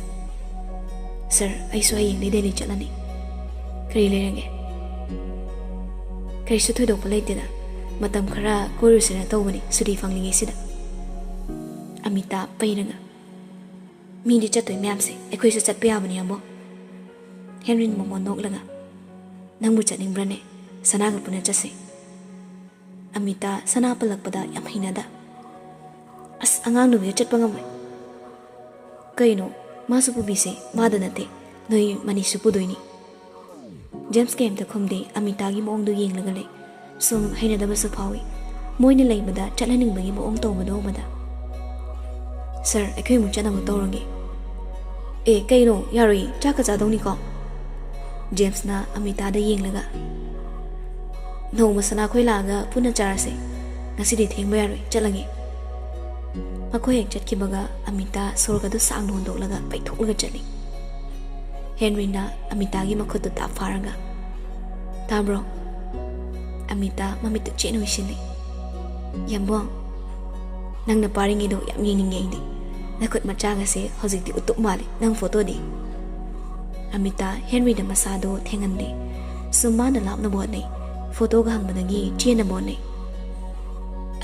"ꯁꯥꯔ, ꯑꯩꯁꯨ ꯍꯌꯦꯡꯗꯤ ꯗꯦꯜꯂꯤ ꯆꯠꯂꯅꯤ꯫ ꯀꯔꯤ ꯂꯩꯔꯒꯦ?" "ꯀꯔꯤꯁꯨ ꯊꯣꯏꯗꯣꯛꯄ ꯂꯩꯇꯦꯗ, ꯃꯇꯝ ꯈꯔ ꯀꯣꯏꯔꯨꯁꯤꯔ ꯇꯧꯕꯅꯤ ꯁꯨꯇꯤ ꯐꯪꯂꯤꯉꯩꯁꯤꯗ꯫" ꯑꯃꯤꯇꯥ ꯄꯩꯔꯒ, "ꯃꯤꯗꯤ ꯆꯠꯇꯣꯏ ꯃꯌꯥꯝꯁꯦ, ꯑꯩꯈꯣꯏꯁꯨ ꯆꯠꯄ ꯌꯥꯕꯅꯤ, ꯑꯕꯣ꯫" ꯍꯦꯟꯔꯤꯟ ꯃꯣꯃꯣꯟ ꯅꯣꯛꯂꯒ, "ꯅꯪꯕꯨ ꯆꯠꯅꯤꯡꯕ꯭ꯔꯅꯦ? ꯁꯅꯥꯒ ꯄꯨꯟꯅ ꯆꯠꯁꯦ꯫" ꯑꯃꯤꯇꯥ ꯁꯅꯥ ꯄꯜꯂꯛꯄꯗ ꯌꯥꯝ ꯍꯩꯅꯗ, "ꯑꯁ, ꯑꯉꯥꯡ ꯅꯨꯕꯤꯒ ꯆꯠꯄ ꯉꯝꯃꯣꯏ꯫" "ꯀꯩꯅꯣ, ꯃꯥꯁꯨ ꯄꯨꯕꯤꯁꯦ, ꯃꯥꯗ ꯅꯠꯇꯦ, ꯅꯣꯏ ꯃꯅꯤꯁꯨ ꯄꯨꯗꯣꯏꯅꯤ꯫" ꯖꯦꯝꯁ ꯀꯩꯝꯇ ꯈꯨꯝꯗꯦ, ꯑꯃꯤꯇꯥꯒꯤ ꯃꯑꯣꯡꯗꯨ ꯌꯦꯡꯂꯒ ꯂꯩ꯫ ꯁꯨꯝ ꯍꯩꯅꯗꯕꯁꯨ ꯐꯥꯎꯏ, ꯃꯣꯏꯅ ꯂꯩꯕꯗ ꯆꯠꯍꯟꯅꯤꯡꯕꯒꯤ ꯃꯑꯣꯡ ꯇꯧꯕꯗꯨ ꯎꯕꯗ꯫ "ꯁꯥꯔ, ꯑꯩꯈꯣꯏ ꯑꯃꯨꯛ ꯆꯠꯅꯕ ꯇꯧꯔꯒꯦ꯫" "ꯑꯦ, ꯀꯩꯅꯣ, ꯌꯥꯔꯣꯏꯌꯦ, ꯆꯥꯛꯀ ꯆꯥꯗꯧꯅꯤꯀꯣ꯫" ꯖꯦꯝꯁꯅ ꯑꯃꯤꯇꯥꯗ ꯌꯦꯡꯂꯒ, "ꯅꯣꯡꯃ ꯁꯅꯥꯈꯣꯏ ꯂꯥꯛꯑꯒ ꯄꯨꯟꯅ ꯆꯥꯔꯁꯦ꯫ ꯉꯁꯤꯗꯤ ꯊꯦꯡꯕ ꯌꯥꯔꯣꯏ, ꯆꯠꯂꯒꯦ꯫" ꯃꯈꯣꯏ ꯍꯦꯛ ꯆꯠꯈꯤꯕꯒ ꯑꯃꯤꯇꯥ ꯁꯣꯔꯒꯗꯨ ꯁꯥꯡꯅ ꯍꯣꯟꯗꯣꯛꯂꯒ ꯄꯩꯊꯣꯛꯂꯒ ꯆꯠꯂꯤ꯫ ꯍꯦꯟꯔꯤꯅ ꯑꯃꯤꯇꯥꯒꯤ ꯃꯈꯨꯠꯇꯨ ꯇꯥꯞ ꯐꯥꯔꯒ, "ꯇꯥꯕ꯭ꯔꯣ?" ꯑꯃꯤꯇꯥ ꯃꯃꯤꯠꯇꯨ ꯆꯦꯠꯅ ꯎꯏꯁꯤꯜꯂꯤ꯫ "ꯌꯥꯝꯕꯣꯡ, ꯅꯪꯅ ꯄꯥꯔꯤꯉꯩꯗꯣ ꯌꯥꯝ ꯌꯦꯡꯅꯤꯡꯉꯦ ꯑꯩꯗꯤ꯫ ꯅꯈꯨꯠ ꯃꯆꯥꯒꯁꯦ ꯍꯧꯖꯤꯛꯇꯤ ꯎꯇꯨꯞ ꯃꯥꯜꯂꯤ, ꯅꯪ ꯐꯣꯇꯣꯗꯤ?" ꯑꯃꯤꯇꯥ ꯍꯦꯟꯔꯤꯗ ꯃꯁꯥꯗꯣ ꯊꯦꯡꯍꯟꯗꯦ꯫ ꯁꯨꯝ ꯃꯥꯅ ꯂꯥꯞꯅꯕ ꯍꯣꯠꯅꯩ꯫ ꯐꯣꯇꯣꯒ ꯍꯪꯕꯗꯒꯤ ꯆꯦꯟꯅꯕ ꯍꯣꯠꯅꯩ꯫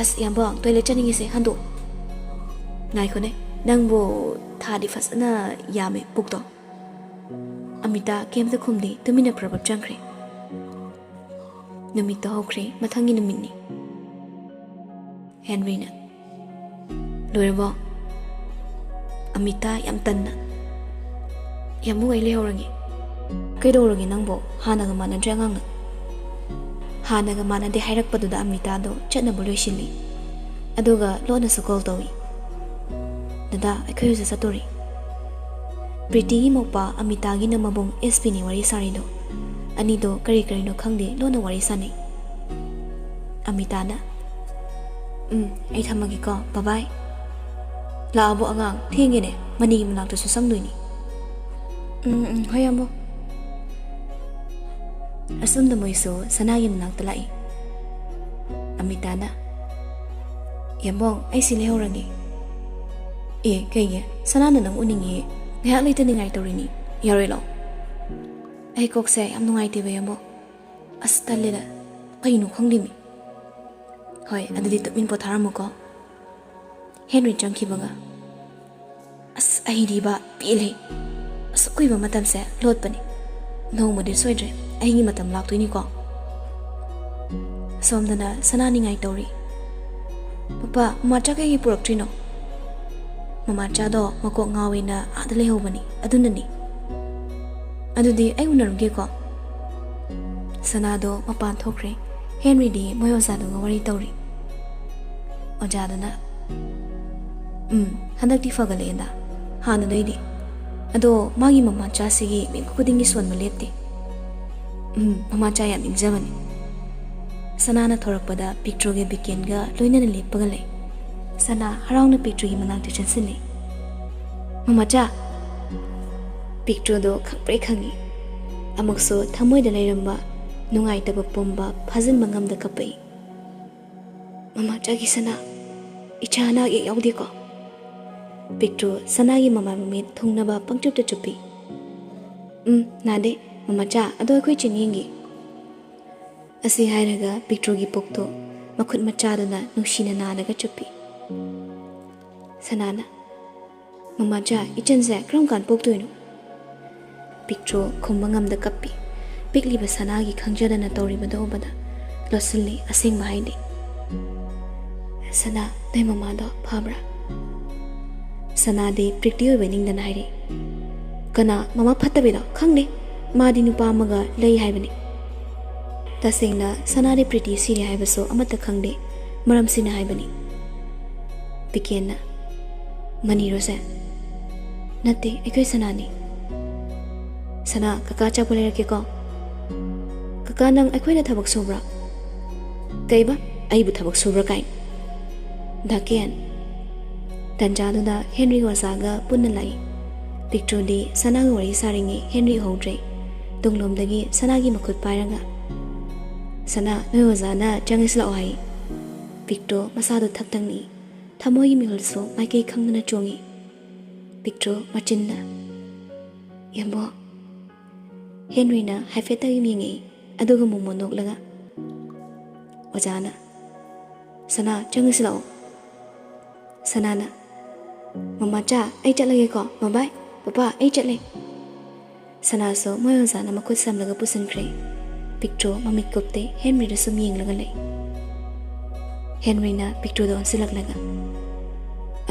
"ꯑꯁ ꯌꯥꯝꯕꯣꯡ, ꯇꯣꯏꯂꯦꯠ ꯆꯠꯅꯤꯡꯉꯤꯁꯦ, ꯍꯟꯗꯣꯛ꯫ ꯉꯥꯏꯈꯣꯅꯦ, ꯅꯪꯕꯨ ꯊꯥꯗꯤ ꯐꯖꯅ ꯌꯥꯝꯃꯦ ꯄꯨꯛꯇꯣ꯫" ꯑꯃꯤꯇꯥ ꯀꯩꯝꯇ ꯈꯨꯝꯗꯦ, ꯇꯨꯃꯤꯟꯅ ꯄ꯭ꯔꯕꯞ ꯆꯪꯈ꯭ꯔꯦ꯫ ꯅꯨꯃꯤꯠꯇꯣ ꯍꯧꯈ꯭ꯔꯦ, ꯃꯊꯪꯒꯤ ꯅꯨꯃꯤꯠꯅꯤ꯫ ꯍꯦꯟꯔꯤꯅ, "ꯂꯣꯏꯔꯕꯣ?" ꯑꯃꯤꯇꯥ ꯌꯥꯝ ꯇꯟꯅ, "ꯌꯥꯝꯕꯨꯡ, ꯑꯩ ꯂꯩꯍꯧꯔꯒꯦ꯫" "ꯀꯩꯗꯧꯔꯒꯦ ꯅꯪꯕꯣ? ꯍꯥꯟꯅꯒ ꯃꯥꯟꯅꯗ꯭ꯔꯦ ꯑꯉꯥꯡꯅ꯫" ꯍꯥꯟꯅꯒ ꯃꯥꯟꯅꯗꯦ ꯍꯥꯏꯔꯛꯄꯗꯨꯗ ꯑꯃꯤꯇꯥꯗꯣ ꯆꯠꯅꯕ ꯂꯣꯏꯁꯤꯜꯂꯤ꯫ ꯑꯗꯨꯒ ꯂꯣꯟꯅꯁꯨ ꯀꯣꯜ ꯇꯧꯏ꯫ "ꯗꯗꯥ, ꯑꯩꯈꯣꯏ ꯍꯧꯖꯤꯛ ꯆꯠꯇꯣꯔꯤ꯫" ꯄ꯭ꯔꯤꯇꯤꯒꯤ ꯃꯧꯄꯥ ꯑꯃꯤꯇꯥꯒꯤꯅ ꯃꯕꯨꯡ ꯑꯦꯁ ꯄꯤꯅꯤ ꯋꯥꯔꯤ ꯁꯥꯔꯤꯗꯣ꯫ ꯑꯅꯤꯗꯣ ꯀꯔꯤ ꯀꯔꯤꯅꯣ ꯈꯪꯗꯦ, ꯂꯣꯟꯅ ꯋꯥꯔꯤ ꯁꯥꯟꯅꯩ꯫ ꯑꯃꯤꯇꯥꯅ, "ꯎꯝ, ꯑꯩ ꯊꯝꯃꯒꯦꯀꯣ, ꯕꯕꯥꯏ꯫ ꯂꯥꯛꯑꯕꯣ ꯑꯉꯥꯡ? ꯊꯦꯡꯉꯦꯅꯦ, ꯃꯅꯤꯒꯤ ꯃꯅꯥꯛꯇꯁꯨ ꯆꯪꯗꯣꯏꯅꯤ꯫" "ꯎꯝ, ꯎꯝ, ꯍꯣꯏ, ꯌꯥꯝꯕꯨꯡ꯫" ꯑꯁꯣꯝꯗ ꯃꯣꯏꯁꯨ ꯁꯅꯥꯒꯤ ꯃꯅꯥꯛꯇ ꯂꯥꯛꯏ꯫ ꯑꯃꯤꯇꯥꯅ, "ꯌꯥꯝꯕꯣꯡ, ꯑꯩ ꯁꯤ ꯂꯩꯍꯧꯔꯒꯦ꯫" "ꯑꯦ, ꯀꯩꯒꯤ? ꯁꯅꯥꯅ ꯅꯪ ꯎꯅꯤꯡꯉꯦ, ꯉꯥꯏꯍꯥꯛ ꯂꯩꯇ ꯅꯤꯡꯉꯥꯏ ꯇꯧꯔꯤꯅꯤ, ꯌꯥꯔꯣꯏ, ꯂꯥꯛꯑꯣ꯫" "ꯑꯩ ꯀꯣꯛꯁꯦ ꯌꯥꯝ ꯅꯨꯡꯉꯥꯏꯇꯦꯕ, ꯌꯥꯝꯕꯣꯡ꯫ ꯑꯁ, ꯇꯜꯂꯦꯗ, ꯀꯩꯅꯣ ꯈꯪꯗꯦꯃꯤ꯫" "ꯍꯣꯏ, ꯑꯗꯨꯗꯤ ꯇꯨꯃꯤꯟ ꯄꯣꯊꯥꯔꯝꯃꯨꯀꯣ꯫" ꯍꯦꯟꯔꯤ ꯆꯪꯈꯤꯕꯒ, "ꯑꯁ, ꯑꯩꯗꯤꯕ ꯄꯦꯜꯂꯦ꯫ ꯑꯁꯨꯛ ꯀꯨꯏꯕ ꯃꯇꯝꯁꯦ ꯂꯣꯠꯄꯅꯤ꯫ ꯅꯣꯡꯃꯗꯤ ꯁꯣꯏꯗ꯭ꯔꯦ ꯑꯩꯒꯤ ꯃꯇꯝ ꯂꯥꯛꯇꯣꯏꯅꯤꯀꯣ꯫" ꯁꯣꯝꯗꯅ ꯁꯅꯥ ꯅꯤꯡꯉꯥꯏ ꯇꯧꯔꯤ꯫ "ꯄꯄꯥ, ꯃꯃꯥꯆꯥ ꯀꯩꯒꯤ ꯄꯨꯔꯛꯇ꯭ꯔꯤꯅꯣ?" "ꯃꯃꯥꯆꯥꯗꯣ ꯃꯀꯣꯛ ꯉꯥꯎꯋꯦꯅ ꯑꯥꯗ ꯂꯩꯍꯧꯕꯅꯤ, ꯑꯗꯨꯅꯅꯤ꯫" "ꯑꯗꯨꯗꯤ ꯑꯩ ꯎꯅꯔꯨꯒꯦꯀꯣ꯫" ꯁꯅꯥꯗꯣ ꯃꯄꯥꯟ ꯊꯣꯛꯈ꯭ꯔꯦ꯫ ꯍꯦꯟꯔꯤꯗꯤ ꯃꯣꯏ ꯑꯣꯖꯥꯗꯨꯒ ꯋꯥꯔꯤ ꯇꯧꯔꯤ꯫ ꯑꯣꯖꯥꯗꯨꯅ, "ꯎꯝ, ꯍꯟꯗꯛꯇꯤ ꯐꯒꯠꯂꯛꯑꯦꯗ, ꯍꯥꯟꯅꯗꯩꯗꯤ꯫ ꯑꯗꯣ ꯃꯥꯒꯤ ꯃꯃꯥꯆꯥꯁꯤꯒꯤ ꯃꯤꯀꯨꯞ ꯈꯨꯗꯤꯡꯒꯤ ꯁꯣꯟꯕ ꯂꯦꯞꯇꯦ꯫ ꯎꯝ, ꯃꯃꯥꯆꯥ ꯌꯥꯝ ꯅꯤꯡꯖꯕꯅꯤ꯫" ꯁꯅꯥꯅ ꯊꯣꯔꯛꯄꯗ ꯄꯤꯛꯇ꯭ꯔꯨꯒ ꯕꯤꯀꯦꯟꯒ ꯂꯣꯏꯅꯅ ꯂꯦꯞꯄꯒ ꯂꯩ꯫ ꯁꯅꯥ ꯍꯔꯥꯎꯅ ꯄꯤꯛꯇ꯭ꯔꯨꯒꯤ ꯃꯅꯥꯛꯇ ꯆꯪꯁꯤꯜꯂꯤ꯫ "ꯃꯃꯥꯆꯥ!" ꯄꯤꯛꯇ꯭ꯔꯨꯗꯣ ꯈꯪꯄ꯭ꯔꯦꯛ ꯈꯪꯉꯤ꯫ ꯑꯃꯨꯛꯁꯨ ꯊꯃꯣꯏꯗ ꯂꯩꯔꯝꯕ ꯅꯨꯡꯉꯥꯏꯇꯕ ꯄꯨꯝꯕ ꯐꯥꯖꯤꯟꯕ ꯉꯝꯗ ꯀꯞꯄꯛꯏ꯫ "ꯃꯃꯥꯆꯥꯒꯤ ꯁꯅꯥ, ꯏꯆꯥ ꯑꯅꯥ ꯑꯌꯦꯛ ꯌꯥꯎꯗꯦꯀꯣ?" ꯄꯤꯛꯇ꯭ꯔꯨ ꯁꯅꯥꯒꯤ ꯃꯃꯥꯏ ꯃꯃꯤꯠ ꯊꯨꯡꯅꯕ ꯄꯪꯆꯨꯞꯇ ꯆꯨꯞꯄꯤ꯫ "ꯎꯝ, ꯅꯥꯗꯦ꯫ ꯃꯃꯥꯆꯥ, ꯑꯗꯣ ꯑꯩꯈꯣꯏ ꯆꯦꯅ ꯌꯦꯡꯒꯦ꯫" ꯑꯁꯤ ꯍꯥꯏꯔꯒ ꯄꯤꯛꯇ꯭ꯔꯨꯒꯤ ꯄꯨꯛꯇꯣ ꯃꯈꯨꯠ ꯃꯆꯥꯗꯨꯅ ꯅꯨꯡꯁꯤꯅ ꯅꯥꯜꯂꯒ ꯆꯨꯞꯄꯤ꯫ ꯁꯅꯥꯅ, "ꯃꯃꯥꯆꯥ, ꯏꯆꯟꯁꯦ ꯀꯔꯝ ꯀꯥꯟ ꯄꯣꯛꯇꯣꯏꯅꯣ?" ꯄꯤꯛꯇ꯭ꯔꯨ ꯈꯨꯝꯕ ꯉꯝꯗ ꯀꯞꯄꯤ꯫ ꯄꯤꯛꯂꯤꯕ ꯁꯅꯥꯒꯤ ꯈꯪꯖꯗꯅ ꯇꯧꯔꯤꯕꯗꯣ ꯎꯕꯗ ꯂꯣꯠꯁꯤꯜꯂꯤ, ꯑꯁꯦꯡꯕ ꯍꯥꯏꯗꯦ꯫ "ꯁꯅꯥ, ꯅꯣꯏ ꯃꯃꯥꯗꯣ ꯐꯕ꯭ꯔꯥ?" ꯁꯅꯥꯗꯤ ꯄ꯭ꯔꯤꯇꯤ ꯑꯣꯏꯕ ꯅꯤꯡꯗꯅ ꯍꯥꯏꯔꯛꯏ꯫ "ꯀꯅꯥ? ꯃꯃꯥ ꯐꯠꯇꯕꯤꯗꯣ? ꯈꯪꯗꯦ꯫ ꯃꯥꯗꯤ ꯅꯨꯄꯥ ꯑꯃꯒ ꯂꯩ ꯍꯥꯏꯕꯅꯤ꯫" ꯇꯁꯦꯡꯅ ꯁꯅꯥꯗꯤ ꯄ꯭ꯔꯤꯇꯤ ꯁꯤꯔꯦ ꯍꯥꯏꯕꯁꯨ ꯑꯃꯠꯇ ꯈꯪꯗꯦ꯫ ꯃꯔꯝꯁꯤꯅ ꯍꯥꯏꯕꯅꯤ꯫ ꯄꯤꯀꯦꯟꯅ, "ꯃꯅꯤꯔꯣꯁꯦ?" "ꯅꯠꯇꯦ, ꯑꯩꯈꯣꯏ ꯁꯅꯥꯅꯤ꯫" "ꯁꯅꯥ, ꯀꯀꯥ ꯑꯆꯥꯄꯣꯠ ꯂꯩꯔꯛꯀꯦꯀꯣ꯫" "ꯀꯀꯥ, ꯅꯪ ꯑꯩꯈꯣꯏꯗ ꯊꯕꯛ ꯁꯨꯕ꯭ꯔꯥ?" "ꯀꯩꯕ? ꯑꯩꯕꯨ ꯊꯕꯛ ꯁꯨꯕ꯭ꯔꯥ ꯀꯥꯏꯅ?" ꯗꯥꯀꯦꯟ꯫ ꯇꯟꯖꯥꯗꯨꯗ ꯍꯦꯟꯔꯤ ꯑꯣꯖꯥꯒ ꯄꯨꯟꯅ ꯂꯥꯛꯏ꯫ ꯄꯤꯛꯇ꯭ꯔꯨꯗꯤ ꯁꯅꯥꯒ ꯋꯥꯔꯤ ꯁꯥꯔꯤꯉꯩ ꯍꯦꯟꯔꯤ ꯎꯍꯧꯗ꯭ꯔꯦ꯫ ꯇꯨꯡꯂꯣꯝꯗꯒꯤ ꯁꯅꯥꯒꯤ ꯃꯈꯨꯠ ꯄꯥꯏꯔꯒ, "ꯁꯅꯥ, ꯅꯣꯏ ꯑꯣꯖꯥꯅ ꯆꯪꯉꯁꯤ ꯂꯥꯛꯑꯣ ꯍꯥꯏ꯫" ꯄꯤꯛꯇ꯭ꯔꯨ ꯃꯁꯥꯗꯨ ꯊꯛ ꯊꯛ ꯅꯤꯛꯏ꯫ ꯊꯃꯣꯏꯒꯤ ꯃꯤꯍꯨꯜꯁꯨ ꯃꯥꯏꯀꯩ ꯈꯪꯗꯅ ꯆꯣꯡꯉꯤ꯫ ꯄꯤꯛꯇ꯭ꯔꯨ ꯃꯆꯤꯟꯅ, "ꯌꯥꯝꯕꯣ꯫" ꯍꯦꯟꯔꯤꯅ ꯍꯥꯏꯐꯦꯠꯇꯪ ꯌꯦꯡꯉꯛꯏ, ꯑꯗꯨꯒ ꯃꯣꯃꯣ ꯅꯣꯛꯂꯒ, ꯑꯣꯖꯥꯅ, "ꯁꯅꯥ, ꯆꯪꯉꯁꯤ ꯂꯥꯛꯑꯣ꯫" ꯁꯅꯥꯅ, "ꯃꯃꯥꯆꯥ, ꯑꯩ ꯆꯠꯂꯒꯦꯀꯣ꯫ ꯕꯕꯥꯏ, ꯄꯄꯥ, ꯑꯩ ꯆꯠꯂꯦ꯫" ꯁꯅꯥꯁꯨ ꯃꯣꯏ ꯑꯣꯖꯥꯅ ꯃꯈꯨꯠ ꯁꯝꯂꯒ ꯄꯨꯁꯤꯟꯈ꯭ꯔꯦ꯫ ꯄꯤꯛꯇ꯭ꯔꯨ ꯃꯃꯤꯠ ꯀꯨꯞꯇꯦ, ꯍꯦꯟꯔꯤꯗ ꯁꯨꯝ ꯌꯦꯡꯂꯒ ꯂꯩ꯫ ꯍꯦꯟꯔꯤꯅ ꯄꯤꯛꯇ꯭ꯔꯨꯗ ꯑꯣꯟꯁꯤꯜꯂꯛꯂꯒ,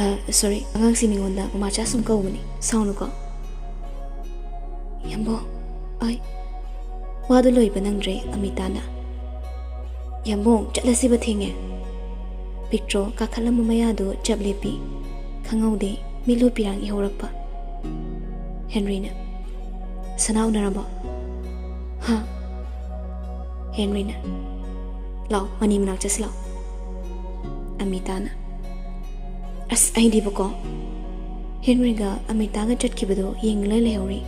"ꯑ, ꯁꯣꯔꯤ, ꯑꯉꯥꯡꯁꯤ ꯃꯤꯉꯣꯟꯗ ꯃꯃꯥꯆꯥ ꯁꯨꯝ ꯀꯧꯕꯅꯤ, ꯁꯥꯎꯅꯨꯀꯣ꯫" "ꯌꯥꯝꯕꯣ, ꯑꯩ꯫" ꯋꯥꯗꯨ ꯂꯣꯏꯕ ꯅꯪꯗ꯭ꯔꯦ ꯑꯃꯤꯇꯥꯅ꯫ "ꯌꯥꯝꯕꯣꯡ, ꯆꯠꯂꯁꯤꯕ, ꯊꯦꯡꯉꯦ꯫" ꯄꯤꯛꯇ꯭ꯔꯣ ꯀꯥꯈꯠꯂꯝꯕ ꯃꯌꯥꯗꯨ ꯆꯞ ꯂꯦꯞꯄꯤ꯫ ꯈꯪꯍꯧꯗꯦ, ꯃꯤꯠꯂꯨ ꯄꯤꯔꯥꯡ ꯏꯍꯧꯔꯛꯄ꯫ ꯍꯦꯟꯔꯤꯅ, "ꯁꯅꯥ ꯎꯅꯔꯕꯣ?" "ꯍꯥ?" ꯍꯦꯟꯔꯤꯅ, "ꯂꯥꯛꯑꯣ, ꯃꯅꯤ ꯃꯅꯥꯛ ꯆꯠꯁꯤ ꯂꯥꯛꯑꯣ꯫" ꯑꯃꯤꯇꯥꯅ, "ꯑꯁ, ꯑꯩꯗꯤꯕꯀꯣ꯫" ꯍꯦꯟꯔꯤꯒ ꯑꯃꯤꯇꯥꯒ ꯆꯠꯈꯤꯕꯗꯣ ꯌꯦꯡꯂ ꯂꯩꯍꯧꯔꯤ꯫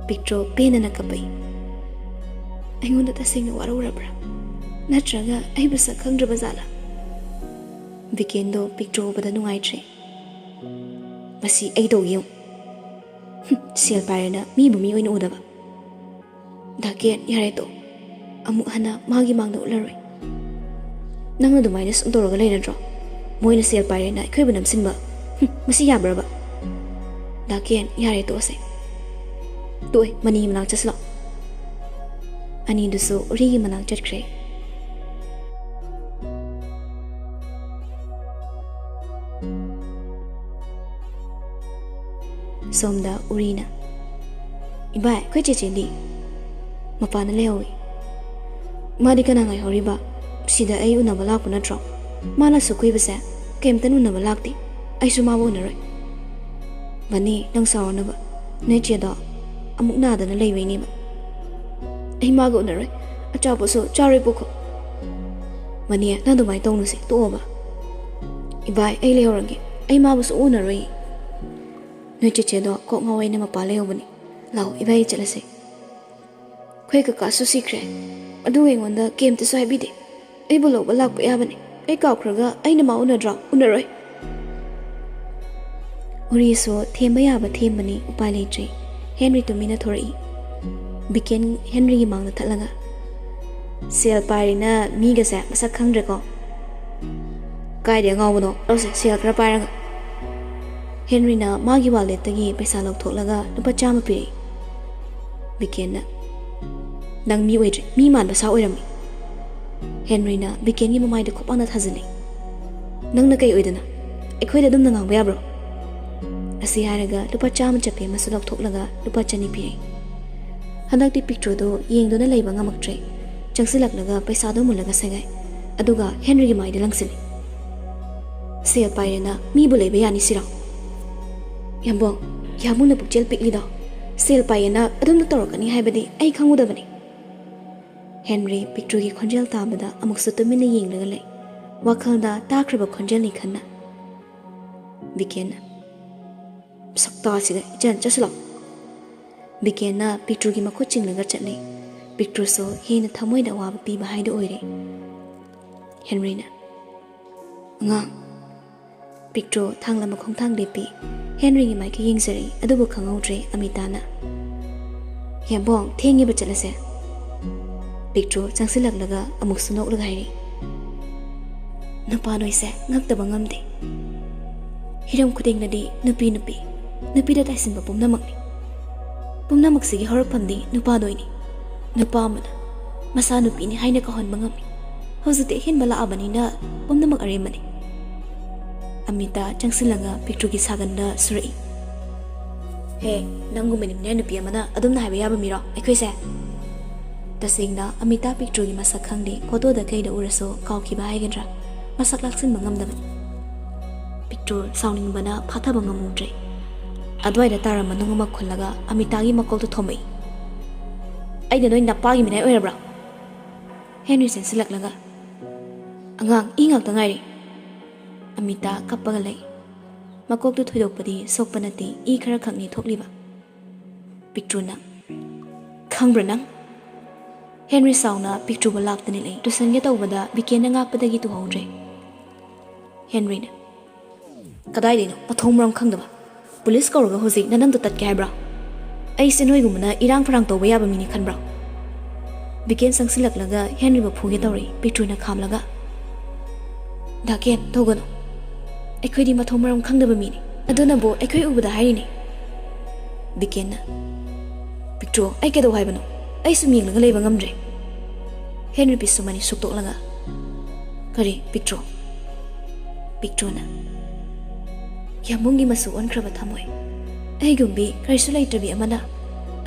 ꯄꯤꯛꯇ꯭ꯔꯣ ꯄꯦꯟꯅꯅ ꯀꯞꯄꯛꯏ꯫ "ꯑꯩꯉꯣꯟꯗ ꯇꯁꯦꯡꯅ ꯋꯥꯔꯧꯔꯕ꯭ꯔꯥ? ꯅꯠꯇ꯭ꯔꯒ ꯑꯩꯕꯨ ꯁꯛ ꯈꯪꯗ꯭ꯔꯕ ꯖꯥꯠꯂꯥ?" ꯕꯤꯀꯦꯟꯗꯣ ꯄꯤꯛꯇ꯭ꯔꯣ ꯎꯕꯗ ꯅꯨꯡꯉꯥꯏꯇ꯭ꯔꯦ꯫ "ꯃꯁꯤ ꯑꯩ ꯇꯧꯒꯦ ꯌꯦꯡꯉꯨ꯫ ꯍꯨꯝ, ꯁꯦꯜ ꯄꯥꯏꯔꯦꯅ ꯃꯤꯕꯨ ꯃꯤ ꯑꯣꯏꯅ ꯎꯗꯕ꯫ ꯗꯥ ꯀꯦꯟ, ꯌꯥꯔꯦ ꯇꯣ꯫ ꯑꯃꯨꯛ ꯍꯟꯅ ꯃꯥꯒꯤ ꯃꯥꯡꯗ ꯎꯠꯂꯔꯣꯏ꯫ ꯅꯪꯅ ꯑꯗꯨꯃꯥꯏꯅ ꯁꯨꯝ ꯇꯧꯔꯒ ꯂꯩꯔꯗ꯭ꯔꯣ? ꯃꯣꯏꯅ ꯁꯦꯜ ꯄꯥꯏꯔꯦꯅ ꯑꯩꯈꯣꯏꯕꯨ ꯅꯝꯁꯤꯟꯕ꯫ ꯍꯨꯝ, ꯃꯁꯤ ꯌꯥꯕ꯭ꯔꯕ? ꯗꯥ ꯀꯦꯟ, ꯌꯥꯔꯦ ꯇꯣꯛꯑꯁꯦ꯫ ꯇꯣꯛꯑꯦ, ꯃꯅꯤ ꯃꯅꯥꯛ ꯆꯠꯁꯤꯂꯣ꯫" ꯑꯅꯤꯗꯨꯁꯨ ꯎꯔꯤꯒꯤ ꯃꯅꯥꯛ ꯆꯠꯈ꯭ꯔꯦ꯫ ꯁꯣꯝꯗ ꯎꯔꯤꯅ, "ꯏꯕꯥꯏ, ꯑꯩꯈꯣꯏ ꯆꯦꯆꯦꯗꯤ?" "ꯃꯄꯥꯟꯗ ꯂꯩꯍꯧꯏ꯫" "ꯃꯥꯗꯤ ꯀꯅꯥ ꯉꯥꯏꯍꯧꯔꯤꯕ? ꯁꯤꯗ ꯑꯩ ꯎꯅꯕ ꯂꯥꯛꯄ ꯅꯠꯇ꯭ꯔꯣ? ꯃꯥꯅ ꯑꯁꯨꯛ ꯀꯨꯏꯕꯁꯦ ꯀꯩꯝꯇ ꯎꯅꯕ ꯂꯥꯛꯇꯦ꯫ ꯑꯩꯁꯨ ꯃꯥꯕꯨ ꯎꯅꯔꯣꯏ꯫" "ꯕꯅꯤ, ꯅꯪ ꯁꯥꯎꯔꯅꯨꯕ꯫ ꯅꯣꯏ ꯆꯦꯗꯣ ꯑꯃꯨꯛ ꯅꯥꯗꯅ ꯂꯩꯕꯩꯅꯦꯕ꯫" "ꯑꯩ ꯃꯥꯒ ꯎꯅꯔꯣꯏ꯫ ꯑꯆꯥꯄꯣꯠꯁꯨ ꯆꯥꯔꯣꯏ ꯄꯨꯈꯣ꯫" "ꯕꯅꯤ, ꯅꯪ ꯑꯗꯨꯃꯥꯏꯅ ꯇꯧꯅꯨꯁꯦ, ꯇꯣꯛꯑꯣꯕ꯫" "ꯏꯕꯥꯏ, ꯑꯩ ꯂꯩꯍꯧꯔꯒꯦ꯫ ꯑꯩ ꯃꯥꯕꯨ ꯁꯨꯛꯎ ꯎꯅꯔꯣꯏ꯫" "ꯅꯣꯏ ꯆꯦꯆꯦꯗꯣ ꯀꯣꯛ ꯉꯥꯎꯋꯦꯅ ꯃꯄꯥ ꯂꯩꯍꯧꯕꯅꯤ꯫ ꯂꯥꯛꯑꯣ, ꯏꯕꯥꯏ ꯆꯠꯂꯁꯦ꯫" "ꯑꯩꯈꯣꯏ ꯀꯀꯥꯁꯨ ꯁꯤꯈ꯭ꯔꯦ, ꯑꯗꯨꯒ ꯑꯩꯉꯣꯟꯗ ꯀꯩꯝꯇꯁꯨ ꯍꯥꯏꯕꯤꯗꯦ꯫ ꯑꯩꯕꯨ ꯂꯧꯕ ꯂꯥꯛꯄ ꯌꯥꯕꯅꯦ꯫ ꯑꯩ ꯀꯥꯎꯈ꯭ꯔꯒ ꯑꯩꯅ ꯃꯥ ꯎꯅꯗ꯭ꯔꯣ? ꯎꯅꯔꯣꯏ꯫" ꯎꯔꯤꯁꯨ ꯊꯦꯝꯕ ꯌꯥꯕ ꯊꯦꯝꯕꯅꯤ, ꯎꯄꯥꯏ ꯂꯩꯇ꯭ꯔꯦ꯫ ꯍꯦꯟꯔꯤ ꯇꯨꯃꯤꯟꯅ ꯊꯣꯔꯛꯏ꯫ ꯕꯤꯀꯦꯟ ꯍꯦꯟꯔꯤꯒꯤ ꯃꯥꯡꯗ ꯊꯠꯂꯒ, "ꯁꯦꯜ ꯄꯥꯏꯔꯦꯅ ꯃꯤꯒꯁꯦ ꯃꯁꯛ ꯈꯪꯗ꯭ꯔꯦꯀꯣ꯫ ꯀꯥꯏꯗꯩ ꯑꯉꯥꯎꯕꯅꯣ? ꯂꯧꯁꯦ, ꯁꯦꯜ ꯈꯔ ꯄꯥꯏꯔꯒ꯫" ꯍꯦꯟꯔꯤꯅ ꯃꯥꯒꯤ ꯋꯥꯂꯦꯠꯇꯒꯤ ꯄꯩꯁꯥ ꯂꯧꯊꯣꯛꯂꯒ ꯂꯨꯄꯥ ꯆꯥꯝꯃ ꯄꯤꯔꯛꯏ꯫ ꯕꯤꯀꯦꯟꯅ, "ꯅꯪ ꯃꯤ ꯑꯣꯏꯗ꯭ꯔꯦ, ꯃꯤ ꯃꯥꯟꯕ ꯁꯥ ꯑꯣꯏꯔꯝꯃꯤ꯫" ꯍꯦꯟꯔꯤꯅ ꯕꯤꯀꯦꯟꯒꯤ ꯃꯃꯥꯏꯗ ꯈꯨꯄꯥꯛꯅ ꯊꯥꯖꯤꯜꯂꯤ꯫ "ꯅꯪꯅ ꯀꯩ ꯑꯣꯏꯗꯅ? ꯑꯩꯈꯣꯏꯗ ꯑꯗꯨꯝꯅ ꯉꯥꯡꯕ ꯌꯥꯕ꯭ꯔꯣ?" ꯑꯁꯤ ꯍꯥꯏꯔꯒ ꯂꯨꯄꯥ ꯆꯥꯝꯃ ꯆꯠꯄꯤ ꯑꯃꯁꯨ ꯂꯧꯊꯣꯛꯂꯒ ꯂꯨꯄꯥ ꯆꯅꯤ ꯄꯤꯔꯛꯏ꯫ ꯍꯟꯗꯛꯇꯤ ꯄꯤꯛꯇ꯭ꯔꯨꯗꯨ ꯌꯦꯡꯗꯨꯅ ꯂꯩꯕ ꯉꯝꯃꯛꯇ꯭ꯔꯦ꯫ ꯆꯪꯁꯤꯜꯂꯛꯂꯒ ꯄꯩꯁꯥꯗꯨ ꯃꯨꯜꯂꯒ ꯁꯦꯒꯥꯏ꯫ ꯑꯗꯨꯒ ꯍꯦꯟꯔꯤꯒꯤ ꯃꯥꯏꯗ ꯂꯪꯁꯤꯜꯂꯤ꯫ "ꯁꯦꯜ ꯄꯥꯏꯔꯦꯅ ꯃꯤꯕꯨ ꯂꯩꯕ ꯌꯥꯅꯤ ꯁꯤꯔꯣ? ꯌꯥꯝꯕꯣꯡ, ꯌꯥꯝꯕꯨꯡꯅ ꯄꯨꯛꯆꯦꯜ ꯄꯤꯛꯂꯤꯗꯣ꯫ ꯁꯦꯜ ꯄꯥꯏꯌꯦꯅ ꯑꯗꯨꯝꯅ ꯇꯧꯔꯛꯀꯅꯤ ꯍꯥꯏꯕꯗꯤ ꯑꯩ ꯈꯪꯉꯨꯗꯕꯅꯤ꯫" ꯍꯦꯟꯔꯤ ꯄꯤꯛꯇ꯭ꯔꯨꯒꯤ ꯈꯣꯟꯖꯦꯜ ꯇꯥꯕꯗ ꯑꯃꯨꯛꯁꯨ ꯇꯨꯃꯤꯟꯅ ꯌꯦꯡꯂꯒ ꯂꯩ꯫ ꯋꯥꯈꯜꯗ ꯇꯥꯈ꯭ꯔꯕ ꯈꯣꯟꯖꯦꯜꯅꯤ ꯈꯟꯅ꯫ ꯕꯤꯀꯦꯟꯅ, "ꯁꯛꯇꯥꯁꯤꯒ, ꯏꯆꯟ, ꯆꯠꯁꯤꯜꯂꯣ꯫" ꯕꯤꯀꯦꯟꯅ ꯄꯤꯛꯇ꯭ꯔꯨꯒꯤ ꯃꯈꯨꯠ ꯆꯤꯡꯂꯒ ꯆꯠꯂꯤ꯫ ꯄꯤꯛꯇ꯭ꯔꯨꯁꯨ ꯍꯦꯟꯅ ꯊꯃꯣꯏꯗ ꯑꯋꯥꯕ ꯄꯤꯕ ꯍꯥꯏꯗꯨ ꯑꯣꯏꯔꯦ꯫ ꯍꯦꯟꯔꯤꯅ, "ꯑꯉꯥꯡ꯫" ꯄꯤꯛꯇ꯭ꯔꯨ ꯊꯥꯡꯂꯝꯕ ꯈꯣꯡꯊꯥꯡ ꯂꯦꯞꯄꯤ꯫ ꯍꯦꯟꯔꯤꯒꯤ ꯃꯥꯏꯀꯩ ꯌꯦꯡꯖꯔꯛꯏ, ꯑꯗꯨꯕꯨ ꯈꯪꯍꯧꯗ꯭ꯔꯦ ꯑꯃꯤꯇꯥꯅ꯫ "ꯌꯥꯝꯕꯣꯡ, ꯊꯦꯡꯉꯦꯕ, ꯆꯠꯂꯁꯦ꯫" ꯄꯤꯛꯇ꯭ꯔꯨ ꯆꯪꯁꯤꯜꯂꯛꯂꯒ ꯑꯃꯨꯛꯁꯨ ꯅꯣꯛꯂꯒ ꯍꯥꯏꯔꯤ, "ꯅꯨꯄꯥ ꯅꯣꯏꯁꯦ ꯉꯛꯇꯕ ꯉꯝꯗꯦ꯫ ꯍꯤꯔꯝ ꯈꯨꯗꯤꯡꯅꯗꯤ ꯅꯨꯄꯤ, ꯅꯨꯄꯤ, ꯅꯨꯄꯤꯗ ꯇꯥꯏꯁꯤꯟꯕ ꯄꯨꯝꯅꯃꯛꯅꯤ꯫ ꯄꯨꯝꯅꯃꯛꯁꯤꯒꯤ ꯍꯧꯔꯛꯐꯝꯗꯤ ꯅꯨꯄꯥꯗꯣꯏꯅꯤ꯫ ꯅꯨꯄꯥ ꯑꯃꯅ ꯃꯁꯥ ꯅꯨꯄꯤꯅꯤ ꯍꯥꯏꯅ ꯀꯧꯍꯟꯕ ꯉꯝꯃꯤ꯫ ꯍꯧꯖꯤꯛꯇꯤ ꯑꯍꯦꯟꯕ ꯂꯥꯛꯑꯕꯅꯤꯅ ꯄꯨꯝꯅꯃꯛ ꯑꯔꯦꯝꯕꯅꯤ꯫" ꯑꯃꯤꯇꯥ ꯆꯪꯁꯤꯜꯂꯒ ꯄꯤꯛꯇ꯭ꯔꯨꯒꯤ ꯁꯥꯒꯟꯗ ꯁꯨꯔꯛꯏ꯫ "ꯍꯦ, ꯅꯪꯒꯨꯝꯕ ꯃꯤꯅꯥꯏ ꯅꯨꯄꯤ ꯑꯃꯅ ꯑꯗꯨꯝꯅ ꯍꯥꯏꯕ ꯌꯥꯕ ꯃꯤꯔꯣ ꯑꯩꯈꯣꯏꯁꯦ?" ꯇꯁꯦꯡꯅ ꯑꯃꯤꯇꯥ ꯄꯤꯛꯇ꯭ꯔꯨꯒꯤ ꯃꯁꯛ ꯈꯪꯗꯦ, ꯐꯣꯇꯣꯗ ꯀꯩꯗ ꯎꯔꯁꯨ ꯀꯥꯎꯈꯤꯕ ꯍꯥꯏꯒꯗ꯭ꯔꯥ, ꯃꯁꯛ ꯂꯥꯛꯁꯤꯟꯕ ꯉꯝꯗꯕꯅꯤ꯫ ꯄꯤꯛꯇ꯭ꯔꯨ ꯁꯥꯎꯅꯤꯡꯕꯅ ꯐꯥꯊꯕ ꯉꯝꯍꯧꯗ꯭ꯔꯦ꯫ ꯑꯗꯨꯋꯥꯏꯗ ꯇꯥꯔꯝꯕ ꯅꯨꯡ ꯑꯃ ꯈꯨꯜꯂꯒ ꯑꯃꯤꯇꯥꯒꯤ ꯃꯀꯣꯛꯇ ꯊꯣꯝꯃꯛꯏ꯫ "ꯑꯩꯅ ꯅꯣꯏ ꯅꯄꯥꯒꯤ ꯃꯤꯅꯥꯏ ꯑꯣꯏꯔꯕ꯭ꯔꯥ?" ꯍꯦꯟꯔꯤ ꯆꯦꯟꯁꯤꯜꯂꯛꯂꯒ, "ꯑꯉꯥꯡ, ꯏ ꯉꯥꯛꯇ ꯉꯥꯏꯔꯦ꯫" ꯑꯃꯤꯇꯥ ꯀꯞꯄꯒ ꯂꯩ꯫ ꯃꯀꯣꯛꯇꯨ ꯊꯣꯏꯗꯣꯛꯄꯗꯤ ꯁꯣꯛꯄ ꯅꯠꯇꯦ, ꯏ ꯈꯔ ꯈꯛꯅꯤ ꯊꯣꯛꯂꯤꯕ꯫ ꯄꯤꯛꯇ꯭ꯔꯨꯅ, "ꯈꯪꯕ꯭ꯔꯥ ꯅꯪ?" ꯍꯦꯟꯔꯤ ꯁꯥꯎꯅ ꯄꯤꯛꯇ꯭ꯔꯨꯕꯨ ꯂꯥꯛꯇꯅ ꯂꯩ꯫ ꯇꯨꯁꯟꯒꯦ ꯇꯧꯕꯗ ꯕꯤꯀꯦꯟꯅ ꯉꯥꯛꯄꯗꯒꯤ ꯇꯨꯍꯧꯗ꯭ꯔꯦ꯫ ꯍꯦꯟꯔꯤꯅ, "ꯀꯗꯥꯏꯗꯩꯅꯣ? ꯃꯊꯣꯡ ꯃꯔꯝ ꯈꯪꯗꯕ꯫ ꯄꯨꯂꯤꯁ ꯀꯧꯔꯒ ꯍꯧꯖꯤꯛ ꯅꯅꯝꯗꯣ ꯇꯠꯀꯦ ꯍꯥꯏꯕ꯭ꯔꯥ? ꯑꯩꯁꯦ ꯅꯣꯏꯒꯨꯝꯕꯅ ꯏꯔꯥꯡ ꯐꯔꯥꯡ ꯇꯧꯕ ꯌꯥꯕ ꯃꯤꯅꯤ ꯈꯟꯕ꯭ꯔꯥ?" ꯕꯤꯀꯦꯟ ꯆꯪꯁꯤꯜꯂꯛꯂꯒ ꯍꯦꯟꯔꯤꯕꯨ ꯐꯨꯒꯦ ꯇꯧꯔꯛꯏ꯫ ꯄꯤꯛꯇ꯭ꯔꯨꯅ ꯈꯥꯝꯂꯒ, "ꯗꯥ ꯀꯦꯟ, ꯇꯧꯒꯅꯨ꯫ ꯑꯩꯈꯣꯏꯗꯤ ꯃꯊꯣꯡ ꯃꯔꯝ ꯈꯪꯗꯕ ꯃꯤꯅꯤ꯫ ꯑꯗꯨꯅꯕꯨ ꯑꯩꯈꯣꯏ ꯎꯕꯗ ꯍꯥꯏꯔꯤꯅꯤ꯫" ꯕꯤꯀꯦꯟꯅ, "ꯄꯤꯛꯇ꯭ꯔꯨ, ꯑꯩ ꯀꯩꯗꯧ ꯍꯥꯏꯕꯅꯣ? ꯑꯩ ꯁꯨꯝ ꯌꯦꯡꯂꯒ ꯂꯩꯕ ꯉꯝꯗ꯭ꯔꯦ꯫" ꯍꯦꯟꯔꯤ ꯄꯤꯁꯨꯝ ꯑꯅꯤ ꯁꯨꯛꯇꯣꯛꯂꯒ, "ꯀꯔꯤ, ꯄꯤꯛꯇ꯭ꯔꯨ?" ꯄꯤꯛꯇ꯭ꯔꯨꯅ, "ꯌꯥꯝꯕꯨꯡꯒꯤ ꯃꯆꯨ ꯑꯣꯟꯈ꯭ꯔꯕ ꯊꯃꯣꯏ, ꯑꯩꯒꯨꯝꯕꯤ ꯀꯔꯤꯁꯨ ꯂꯩꯇ꯭ꯔꯕꯤ ꯑꯃꯅ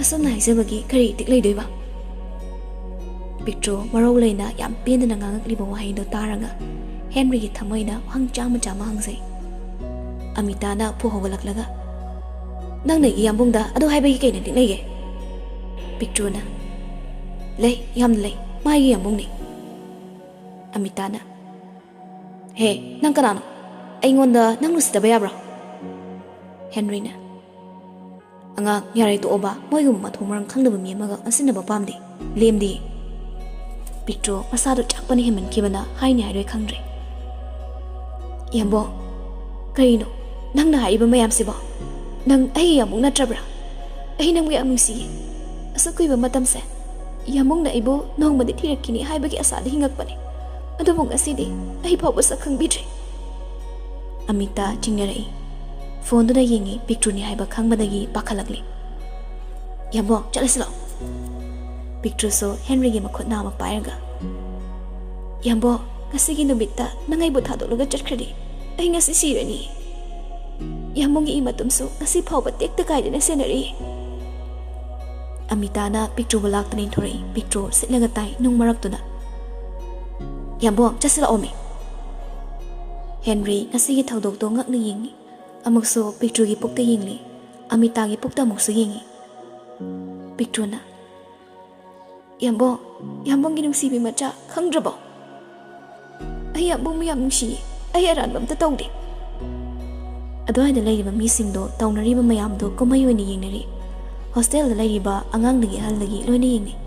ꯑꯁꯨꯝꯅ ꯍꯥꯏꯖꯕꯒꯤ ꯀꯔꯤ ꯏꯇꯤꯛ ꯂꯩꯗꯣꯏꯕ?" ꯄꯤꯛꯇ꯭ꯔꯨ ꯃꯔꯧ ꯂꯩꯅ ꯌꯥꯝ ꯄꯦꯟꯗꯅ ꯉꯥꯡꯉꯛꯂꯤꯕ ꯋꯥꯍꯩꯗꯣ ꯇꯥꯔꯒ ꯍꯦꯟꯔꯤꯒꯤ ꯊꯃꯣꯏꯅ ꯋꯥꯍꯪ ꯆꯥꯝꯃ ꯆꯥꯝꯃ ꯍꯪꯖꯩ꯫ ꯑꯃꯤꯇꯥꯅ ꯐꯨ ꯍꯧꯒꯠꯂꯛꯂꯒ, "ꯅꯪ ꯅꯣꯏꯒꯤ ꯌꯥꯝꯕꯨꯡꯗ ꯑꯗꯨ ꯍꯥꯏꯕꯒꯤ ꯀꯩ ꯅꯇꯤꯛ ꯂꯩꯒꯦ?" ꯄꯤꯛꯇ꯭ꯔꯨꯅ, "ꯂꯩ, ꯌꯥꯝꯅ ꯂꯩ꯫ ꯃꯥꯒꯤ ꯌꯥꯝꯕꯨꯡꯅꯤ꯫" ꯑꯃꯤꯇꯥꯅ, "ꯍꯦ, ꯅꯪ ꯀꯅꯥꯅꯣ?" ꯑꯩꯉꯣꯟꯗ ꯅꯪ ꯅꯨꯡꯁꯤꯗꯕ ꯌꯥꯕ꯭ꯔꯥ? ꯍꯦꯟꯔꯤꯅ, "ꯑꯉꯥꯡ, ꯌꯥꯔꯦ, ꯇꯣꯛꯑꯣꯕ꯫ ꯃꯣꯏꯒꯨꯝꯕ ꯃꯊꯣꯡ ꯃꯔꯝ ꯈꯪꯗꯕ ꯃꯤ ꯑꯃꯒ ꯉꯥꯡꯁꯤꯟꯅꯕ ꯄꯥꯝꯗꯦ꯫ ꯂꯦꯝꯗꯦ꯫" ꯄꯤꯛꯇ꯭ꯔꯣ ꯃꯁꯥꯗꯣ ꯆꯥꯛꯄꯅ ꯍꯦꯟꯃꯟꯈꯤꯕꯅ ꯍꯥꯏꯅꯤ ꯍꯥꯏꯔꯣꯏ ꯈꯪꯗ꯭ꯔꯦ꯫ "ꯌꯥꯝꯕꯣ, ꯀꯔꯤꯅꯣ ꯅꯪꯅ ꯍꯥꯏꯔꯤꯕ ꯃꯌꯥꯝꯁꯤꯕꯣ? ꯅꯪ ꯑꯩꯒꯤ ꯌꯥꯝꯕꯨꯡ ꯅꯠꯇ꯭ꯔꯕ꯭ꯔꯥ? ꯑꯩ ꯅꯪꯕꯨ ꯌꯥꯝ ꯅꯨꯡꯁꯤꯌꯦ꯫ ꯑꯁꯨꯛ ꯀꯨꯏꯕ ꯃꯇꯝꯁꯦ ꯌꯥꯝꯕꯨꯡꯅ ꯑꯩꯕꯨ ꯅꯣꯡꯃꯗꯤ ꯊꯤꯔꯛꯈꯤꯅꯤ ꯍꯥꯏꯕꯒꯤ ꯑꯁꯥꯗ ꯍꯤꯡꯉꯛꯄꯅꯦ꯫ ꯑꯗꯨꯕꯨ ꯉꯁꯤꯗꯤ ꯑꯩ ꯐꯥꯎꯕ ꯁꯛ ꯈꯪꯕꯤꯗ꯭ꯔꯦ꯫" ꯑꯃꯤꯇꯥ ꯆꯤꯡꯅꯔꯛꯏ꯫ ꯐꯣꯟꯗꯨꯗ ꯌꯦꯡꯉꯤ, ꯄꯤꯛꯇ꯭ꯔꯨꯅꯤ ꯍꯥꯏꯕ ꯈꯪꯕꯗꯒꯤ ꯄꯥꯈꯠꯂꯛꯂꯤ꯫ "ꯌꯥꯝꯕꯣ, ꯆꯠꯂꯁꯤ ꯂꯥꯛꯑꯣ꯫" ꯄꯤꯛꯇ꯭ꯔꯨꯁꯨ ꯍꯦꯟꯔꯤꯒꯤ ꯃꯈꯨꯠ ꯅꯥꯝꯃ ꯄꯥꯏꯔꯒ, "ꯌꯥꯝꯕꯣ, ꯉꯁꯤꯒꯤ ꯅꯨꯃꯤꯠꯇ ꯅꯪ ꯑꯩꯕꯨ ꯊꯥꯗꯣꯛꯂꯒ ꯆꯠꯈ꯭ꯔꯗꯤ ꯑꯩ ꯉꯁꯤ ꯁꯤꯔꯅꯤ꯫ ꯌꯥꯝꯕꯨꯡꯒꯤ ꯏ ꯃꯇꯨꯝꯁꯨ ꯉꯁꯤ ꯐꯥꯎꯕ ꯇꯦꯛꯇ ꯀꯥꯏꯗꯅ ꯁꯦꯟꯅꯔꯤ꯫" ꯑꯃꯤꯇꯥꯅ ꯄꯤꯛꯇ꯭ꯔꯨꯕꯨ ꯂꯥꯛꯇꯨꯅ ꯏꯟꯊꯣꯔꯛꯏ꯫ ꯄꯤꯛꯇ꯭ꯔꯨ ꯁꯤꯠꯂꯒ ꯇꯥꯏ ꯅꯨꯡ ꯃꯔꯛꯇꯨꯗ꯫ "ꯌꯥꯝꯕꯣ, ꯆꯠꯁꯤꯜꯂꯛꯑꯣꯃꯤ꯫" ꯍꯦꯟꯔꯤ ꯉꯁꯤꯒꯤ ꯊꯧꯗꯣꯛꯇꯣ ꯉꯛꯅ ꯌꯦꯡꯉꯤ꯫ ꯑꯃꯨꯛꯁꯨ ꯄꯤꯛꯇ꯭ꯔꯨꯒꯤ ꯄꯨꯛꯇ ꯌꯦꯡꯂꯤ꯫ ꯑꯃꯤꯇꯥꯒꯤ ꯄꯨꯛꯇ ꯑꯃꯨꯛꯁꯨ ꯌꯦꯡꯉꯤ꯫ ꯄꯤꯛꯇ꯭ꯔꯨꯅ, "ꯌꯥꯝꯕꯣ, ꯌꯥꯝꯕꯨꯡꯒꯤ ꯅꯨꯡꯁꯤꯕꯤ ꯃꯆꯥ ꯈꯪꯗ꯭ꯔꯕꯣ? ꯑꯩ ꯌꯥꯝꯕꯨꯡꯕꯨ ꯌꯥꯝ ꯅꯨꯡꯁꯤꯌꯦ꯫ ꯑꯩ ꯑꯔꯥꯟꯕ ꯑꯝꯇ ꯇꯧꯗꯦ꯫" ꯑꯗꯨꯋꯥꯏꯗ ꯂꯩꯔꯤꯕ ꯃꯤꯁꯤꯡꯗꯣ ꯇꯧꯅꯔꯤꯕ ꯃꯌꯥꯝꯗꯣ ꯀꯨꯝꯍꯩ ꯑꯣꯏꯅ ꯌꯦꯡꯅꯔꯤ꯫ ꯍꯣꯁꯇꯦꯜꯗ ꯂꯩꯔꯤꯕ ꯑꯉꯥꯡꯗꯒꯤ ꯑꯍꯜꯗꯒꯤ ꯂꯣꯏꯅ ꯌꯦꯡꯅꯩ꯫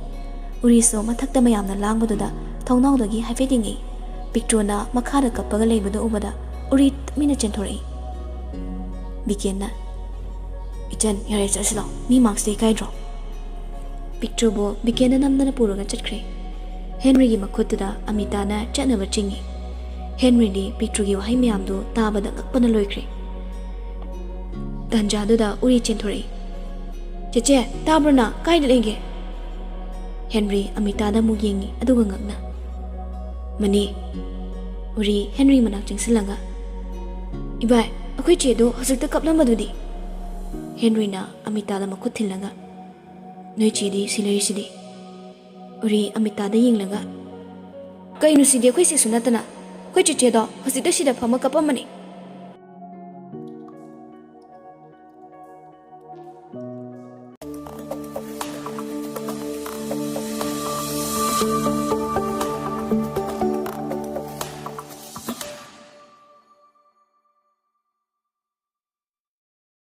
ꯎꯔꯤꯁꯨ ꯃꯊꯛꯇ ꯃꯌꯥꯝꯅ ꯂꯥꯡꯕꯗꯨꯗ ꯊꯣꯡꯅꯥꯎꯗꯒꯤ ꯍꯥꯏꯐꯦꯠ ꯌꯦꯡꯉꯛꯏ꯫ ꯄꯤꯛꯇ꯭ꯔꯨꯅ ꯃꯈꯥꯗ ꯀꯞꯄꯒ ꯂꯩꯕꯗꯨ ꯎꯕꯗ ꯎꯔꯤ ꯇꯨꯃꯤꯟꯅ ꯆꯦꯟꯊꯣꯔꯛꯏ꯫ ꯕꯤꯀꯦꯟꯅ, "ꯏꯆꯟ, ꯌꯥꯔꯦ, ꯆꯠꯁꯤꯜꯂꯣ꯫ ꯃꯤ ꯃꯥꯡꯁꯤꯗ ꯏꯀꯥꯏꯗ꯭ꯔꯣ?" ꯄꯤꯛꯇ꯭ꯔꯨꯕꯨ ꯕꯤꯀꯦꯟꯅ ꯅꯝꯗꯅ ꯄꯨꯔꯒ ꯆꯠꯈ꯭ꯔꯦ꯫ ꯍꯦꯟꯔꯤꯒꯤ ꯃꯈꯨꯠꯇꯨꯗ ꯑꯃꯤꯇꯥꯅ ꯆꯠꯅꯕ ꯆꯤꯡꯏ꯫ ꯍꯦꯟꯔꯤꯗꯤ ꯄꯤꯛꯇ꯭ꯔꯨꯒꯤ ꯋꯥꯍꯩ ꯃꯌꯥꯝꯗꯨ ꯇꯥꯕꯗ ꯉꯛꯄꯅ ꯂꯣꯏꯈ꯭ꯔꯦ꯫ ꯇꯥꯟꯖꯥꯗꯨꯗ ꯎꯔꯤ ꯆꯦꯟꯊꯣꯔꯛꯏ꯫ "ꯆꯦꯆꯦ, ꯇꯥꯕ꯭ꯔꯣ ꯅꯪ? ꯀꯥꯏꯗ ꯂꯩꯒꯦ?" ꯍꯦꯟꯔꯤ ꯑꯃꯤꯇꯥꯗ ꯑꯃꯨꯛ ꯌꯦꯡꯉꯤ, ꯑꯗꯨꯒ ꯉꯛꯅ, "ꯃꯅꯤ꯫" ꯎꯔꯤ ꯍꯦꯟꯔꯤ ꯃꯅꯥꯛ ꯆꯪꯁꯤꯜꯂꯒ, "ꯏꯕꯥꯏ, ꯑꯩꯈꯣꯏ ꯆꯦꯗꯣ ꯍꯧꯖꯤꯛꯇ ꯀꯞꯂꯝꯕꯗꯨꯗꯤ?" ꯍꯦꯟꯔꯤꯅ ꯑꯃꯤꯇꯥꯗ ꯃꯈꯨꯠ ꯊꯤꯜꯂꯒ, "ꯅꯣꯏ ꯆꯦꯗꯤ ꯁꯤ ꯂꯩꯔꯤꯁꯤꯗꯤ?" ꯎꯔꯤ ꯑꯃꯤꯇꯥꯗ ꯌꯦꯡꯂꯒ, "ꯀꯩꯅꯣ ꯁꯤꯗꯤ? ꯑꯩꯈꯣꯏ ꯆꯦꯁꯨ ꯅꯠꯇꯅ꯫ ꯑꯩꯈꯣꯏ ꯆꯦꯆꯦꯗꯣ ꯍꯧꯖꯤꯛꯇ ꯁꯤꯗ ꯐꯝꯃ ꯀꯞꯄꯝꯕꯅꯤ꯫"